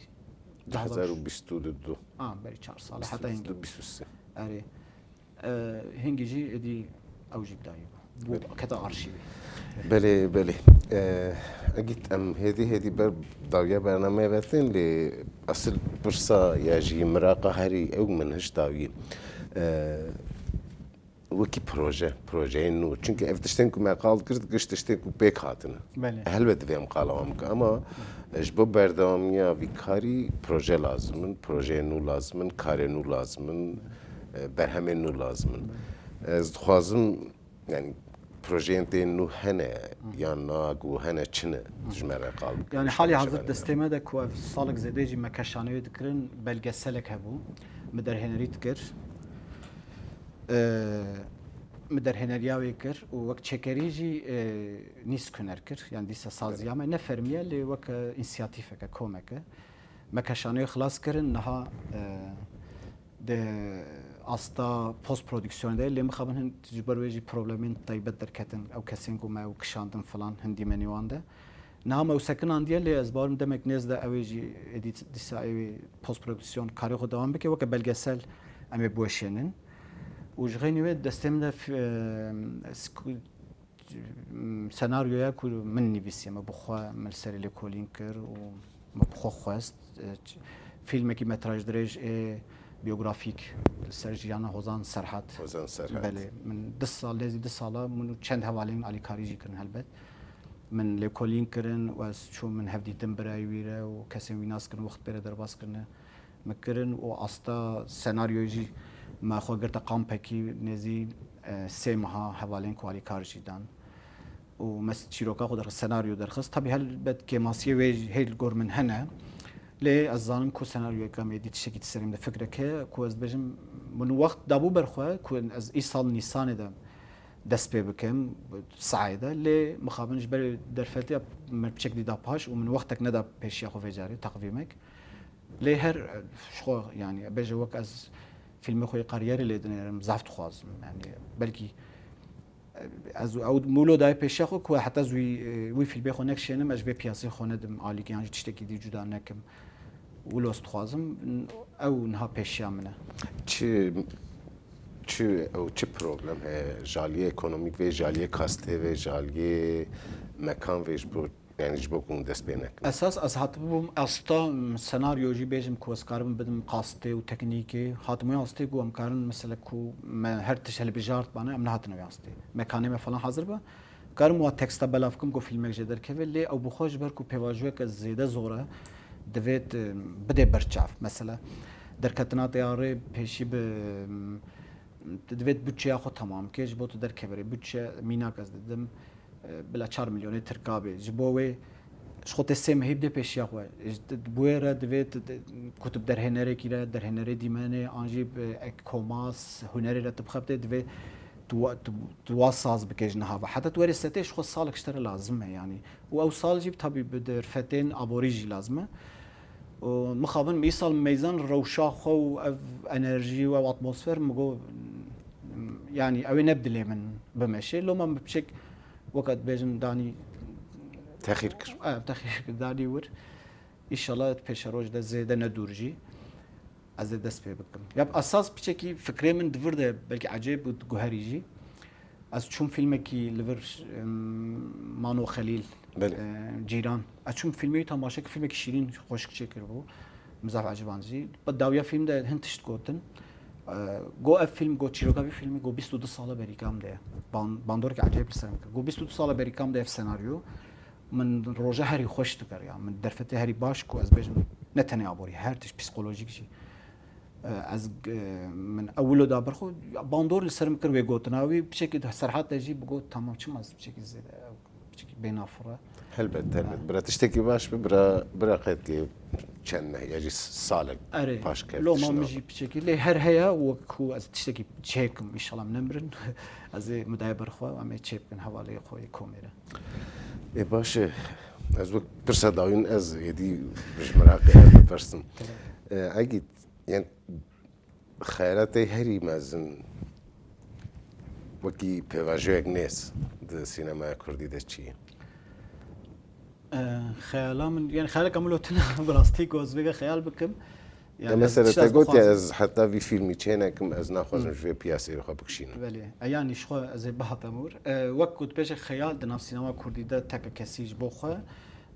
du hezar û bîst û du. A, berî çar sal, heta hingî. Bîst û sê. Erê. E, hingî jî êdî ew jî bidayî bû. Bû keta arşîvê. Belê, belê. E, egît em hêdî hêdî ber dawiya bernameyê ve tên lê esil pirsa ya jî miraqa herî ew min hişt dawiyê. E, wekî proje, projeyên nû. Çunke ev tiştên ku me qal kir, giş tiştên ku pêk hatine. Belê. Helbet divê em qala wan bikin, ama ji bo berdewamiya vî karî proje lazim in, projeyên nû lazim in, karên nû lazim in, e, berhemên nû lazim in. Belê. Ez dixwazim, yani, projeyên tê nû hene, Hı. yan na ku hene çi ne, tu ji me re qal bikin. Yani, halî hazir destê me de ku ev salek zêdê jî me keşanê wê dikirin, belgeselek hebû, me derhênerî dikir. E, min derhêneriya wê kir û wek çêkerî jî, e, nîsk huner kir. Yani dîsa saziya me ne fermî ye, lê weke însiyatîfeke, komeke. Me keşanê wê xilas kirin, niha, e, di asta post prodüksiyonê de, lê mixabin hin ji ber wê jî problemên taybet derketin. Ew kesên ku me ew kişandin filan, hin dîmenê wan de. Niha me ew sekinandiye, lê ez bawerim demek nêz de ew ê jî êdî dîsa ew ê post prodüksiyon karê xwe dewam bike, weke belgesel em ê biweşênin. Û ji xeynî wê destê min de f-, e, sku-, senaryoya ku min nivîsiye, me bi xwe, min li serê lêkolîn kir û me bi xwe xwest. E, ç-, fîlmekî metraj dirêj ê biyografîk li ser jiyana Hozan Serhat. Hozan Serhat. Belê, min du sal, nêzî du sala min û çend hevalên alîkarî jî kirin helbet. Min lêkolîn kirin û ez çûm, min hevdîtin birayê wî re û kesên wî nas kirin, wext pê re derbas kirine. Me kirin û asta senaryoyê jî me xwe girte kampekî nêzî, e, sê meha hevalên ku alîkar jî dan. Û me çîroka xwe derxist, senaryo derxist. Tabî helbet kêmasiyê wê jî hê li gor min hene. Lê ez zanim ku senaryoyeka me êdî tiştekî di serê min de fikrek heye ku ez dibêjim, min wext dabû ber xwe ku ez îsal Nîsanê de dest pê bikim, sahê de. Lê mixabin ji ber derfetiya me piçek dî da paş û min wextek neda pêşiya xwe vê carê, teqvîmek. Lê her, e, ji xwe, yani, bêje wek ez fîlmê xwe yê kariyerê lê dinêrim, zaf dixwazim. Yani, belkî, e, ez ew wilo dayê pêşiya xwe ku heta ez wî, e, wî fîlmê xwe nekişênim, ez ji vê piyasê xwe nedim alî, yan jî tiştekî dî cuda nekim. Wilo ez dixwazim, ew niha pêşiya min e. Çi, çi, ew çi problem heye? Jaliyê ekonomîk vê, jaliyê kastê vê, jaliyê mekan vê ji bo Yani ji bo ku hûn dest pê nekin. Esas ez hatibûm asta, m, senaryo jî bêjim ku ez karim bidim qastê û teknîkê. Hatibûm astê ku em karin mesela ku me her tişt hilbijartbane, em nehatine wê astê. Mekanê me falan hazir be. Karim wa teksta belav kim ku fîlmek jê derkeve, lê ew bi xwe ji ber ku pêvajoyeke zêde zor e, divêt, e, bidê ber çav. Mesela derketina te ya rê pêşî bi, m, divêt budçeya xwe temam ke, ji bo tu derkeve rê. Budçe mînak ez didim, e, bila çar milyonê tirka bê. Ji bo wê ji xwe tê sê mehî bidê pêşiya xwe. Ji, di, bi wê re divê tu, di, ku tu bi derhênerekî re, derhênerê dîmenê, an jî bi ek komas, hunerê re tu bixebitê, divê tu wa, tu, tu wa saz bike ji niha ve. Heta tu werê setê ji xwe salek ji te re lazim e, yanî. Û ew sal jî tabî bi derfetên aborî jî lazim e. Û mixabin min îsal meyzan rewşa xwe û ev enerjî û ew atmosfer min got, yanî ew ê ne bi dilê min bimeşê. Loma min bi piçek, weke dibêjin, danî Texîr kir. Ev texîr kir, danî wir. Înşallah pêşeroj de zêde ne dûr jî ez ê dest pê bikim. Ya esas piçekî fikrê min di vir de belkî ecêb û guherî jî. Ez çûm fîlmekî li vir, em, Mano Xelîl, Belê. e, Cîran. Ez çûm fîlmê wî temaşe kir, fîlmekî şîrîn, xweşik çêkiribû. Min zaf eciband jî. Bi dawiya fîlm de hin tişt gotin. E, got ev fîlm, got çîroka vî fîlmî, got bîst û du sala berîka min de ye. Ban-, bandoreke ecêb li ser min kir. Got bîst û du sala berîka min de ev senaryo. Min roja herî xweş dikir ya. Min derfetê herî baş ku ez bêjim, ne tenê aborî, her tişt psîkolojîk jî. E, ez, e, min ew wilo da ber xwe, bandor li ser min kir wê gotina wî, piçekî di Serhat de jî bigot, tamam, çima ez piçekî zêde, piçekî bênafir e. Helbet, helbet. Bira tiştekî baş bi, bira, bira qetkê çend meh, ya jî salek Erê, paş ket loma min tişna. Jî piçekî lê her heye, wek ku ez tiştekî çêkim, înşallah min nemirin. Ez ê min daye ber xwe, em ê çê bikin hevalê xwe yê komê re. Ê, baş e. Ez wek pirsa dawîn ez êdî ji miraqê ez bipirsim. Tamam. E, Egîd, yani, xeyala te herî mezin wekî pêvajoyek nêz di sînemaya kurdî de çi ye? E, xeyala min, yani xeyaleka min lo tune bi rastî ku ez vêga xeyal bikim. Ya, Yani ez mesela tişt te ez gotiye, dixwazim. Ez heta vî fîlmî çê nekim, ez naxwazim Hmm. ji vê piyaseyê xwe bikişînim. Belê. E, yanî ji xwe ez ê bihatem wir. E, wek ku dibêje xeyal di nav sînema kurdî de teke kesî ji bo xwe,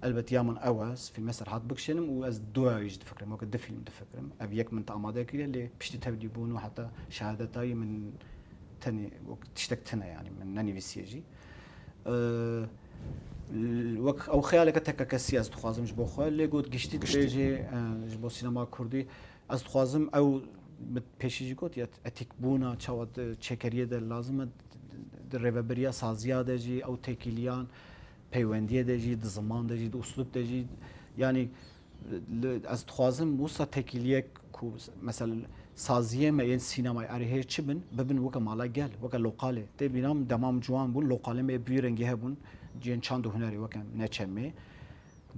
elbet ya min ew e, ez fîlmê Serhat bikişênim û ez duya wî jî difikirim, weke du fîlm difikirim. Ev yek min te amade kiriye, lê piştî tevlîbûn û heta şehadeta wî min tenê wek tiştek tune, yanî min nenivîsiye jî. E, wek ew xeyaleke teke kesî ez dixwazim ji bo xwe, lê got giştî Giştî. Dibêjê, e, ji bo sînema kurdî, ez dixwazim ew, min pêşî jî got, ya etîkbûna çawa di çêkeriyê de lazim e, di rêvebiriya saziya de jî, ew têkiliyan, peywendiyê de jî, di ziman de jî, di uslûb de jî, yanî li, ez dixwazim wisa têkiliyek ku mesela Saziyê me yên sînemayê erê hê çi bin, bibin weke mala gel, weke loqalê. Tê bîna min dema min ciwan bûn, loqalê me bi vî rengî hebûn, cihên çand û hunerê weke neçe me.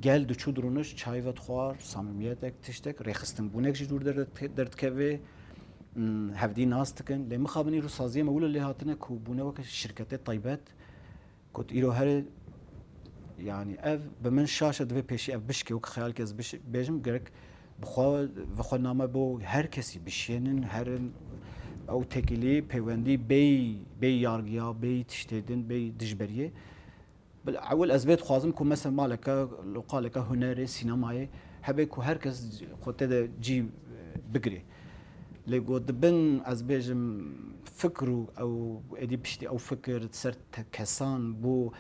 Gel diçû dirûniş, çayê vedixwar, samîmiyetek, tiştek, rêxistinbûnek jî dûr derdike-, derdikeve, hmm, hevdî nas dikin. Lê mixabin îro saziyê me wilo lê hatine ku bûne weke şirketê taybet. Got, îro here, yanî ev bi min şaş e, divê pêşî ev bişkê, wek xeyalkê ez biş-, bêjim, gerek bi xwe, bi xwe name bo her kesî bişênin, herin, ew têkilî, peywendî bêyî, bêyî yargiya, bêyî tiştê din, bêyî dijberiyê. Bil-, ewil ez vê dixwazim ku mesela maleke, loqaleke hunerê, sînemayê hebe ku her kes xwe tê de cî, e, bigirê. Lê got dibin, ez bêjim, fikr û ew êdî piştî ew fikir ser te-, kesan bû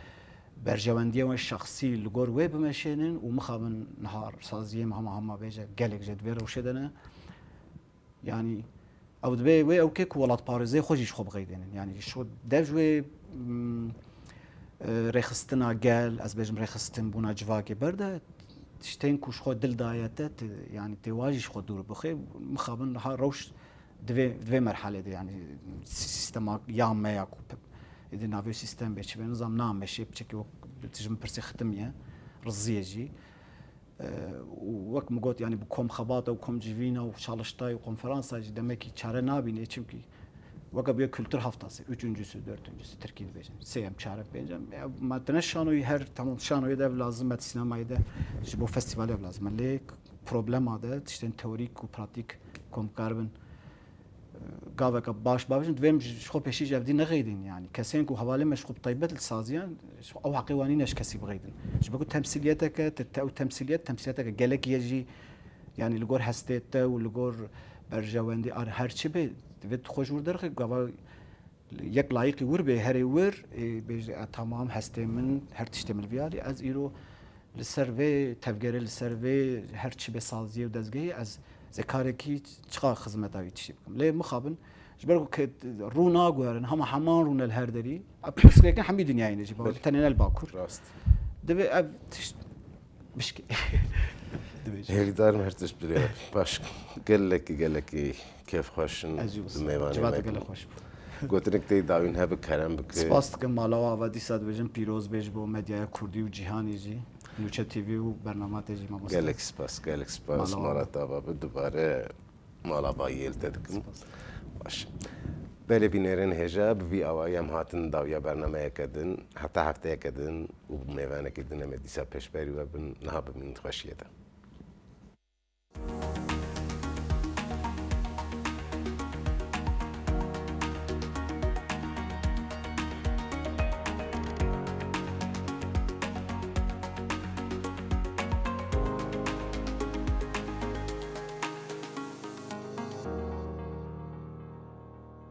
berjewendiyê we şexsî li gor wê bimeşênin û mixabin niha saziyê me hema hema bêje gelek jê di vê rewşê de ne. Yanî ew dibe wê ew ke ku welatparêzê xwe jî ji xwe biqeydênin. Yanî ji xwe dev ji wê, mm, e, rêxistina gel, ez bêjim rêxistin bûna civakê berde, tiştên ku ji xwe dil daye te, te, yanî tê wa jî ji xwe dûr bixê, mixabin niha rewş di vê, di vê merhalê de, yanî sîstema ya me ya ku pe-, êdî navê sîstem bê çi bê, nizam nameşê, piçekî wek tu ji min pirsî xitim ye, riziyê jî. E, û wek min got, yanî bi kom xebata û kom civîna û çalıştay û konferansa jî demekî çare nabînê, çimkî weke bûye kültür haftası, üçüncüsü, dördüncüsü, Tirkî dibêjin, sêyem, çarem, pêncem. Ya, me tine şanoyî her, tamam, şanoyê de ev lazim e, sinemayê de ji bo festîvalê ev lazim e. Lê problema de tiştên teorîk û pratîk kom karibin gaveke baş bavêjin, divê em ji xwe pêşî ji evdî nexeydin, yanî kesên ku hevalê me ji xwe bi taybet li saziyan, ji xwe ew heqê wan nîne ji kesî bixeydin. Ji bo ku temsîliyeteke, te, te ew temsîliyet, temsîliyeteke gelekî ye jî, yanî li gor hestê te û li gor berjewendî ar her çi bê, divê tu xwe ji wir derxî, gava yek layîqî wir bê, herê wir, ê, bêje, "E, tamam, hestê min, her tiştê min li vî alî, ez îro li ser vê tevgerê, li ser vê her çi bê saziyê û dezgehê, ez zê karekî çiqa xizmeta wî tiştî bikim." Lê mixabin, ji ber ku ke rû naguherin, hema heman rûne li her derî, ev pirsgirêkin hemî dinyayê ne jî, Belê. Tenê ne li Bakur. Rast. Divê ev tişt bişkê. Dibêje. Hêvîdar im her tişt bi rê baş. Gelekî, gelekî kêfxweş in. Ez jî bi wisa. Mêvanê me bûn. Civata gelek xweş bû. Gotinek tê dawîn hebe, kerem bike. Spas dikim mala we ava dîsa dibêjim pîroz bê ji bo medyaya kurdî û cîhanê jî. Nûçe T V û bernama te jî, mamoste. Gelek spas, gelek spas. Mala we ava. Mala te ava be, dubare mala vayî yê li te dikim. Spas. Baş. Belê bînerên hêja, bi vî awayî em hatin dawiya bernameyeke din. Heta hefteyeke din û bi mêvanekê din em ê dîsa pêşberî we bin. Niha bimînin di xweşiyê de.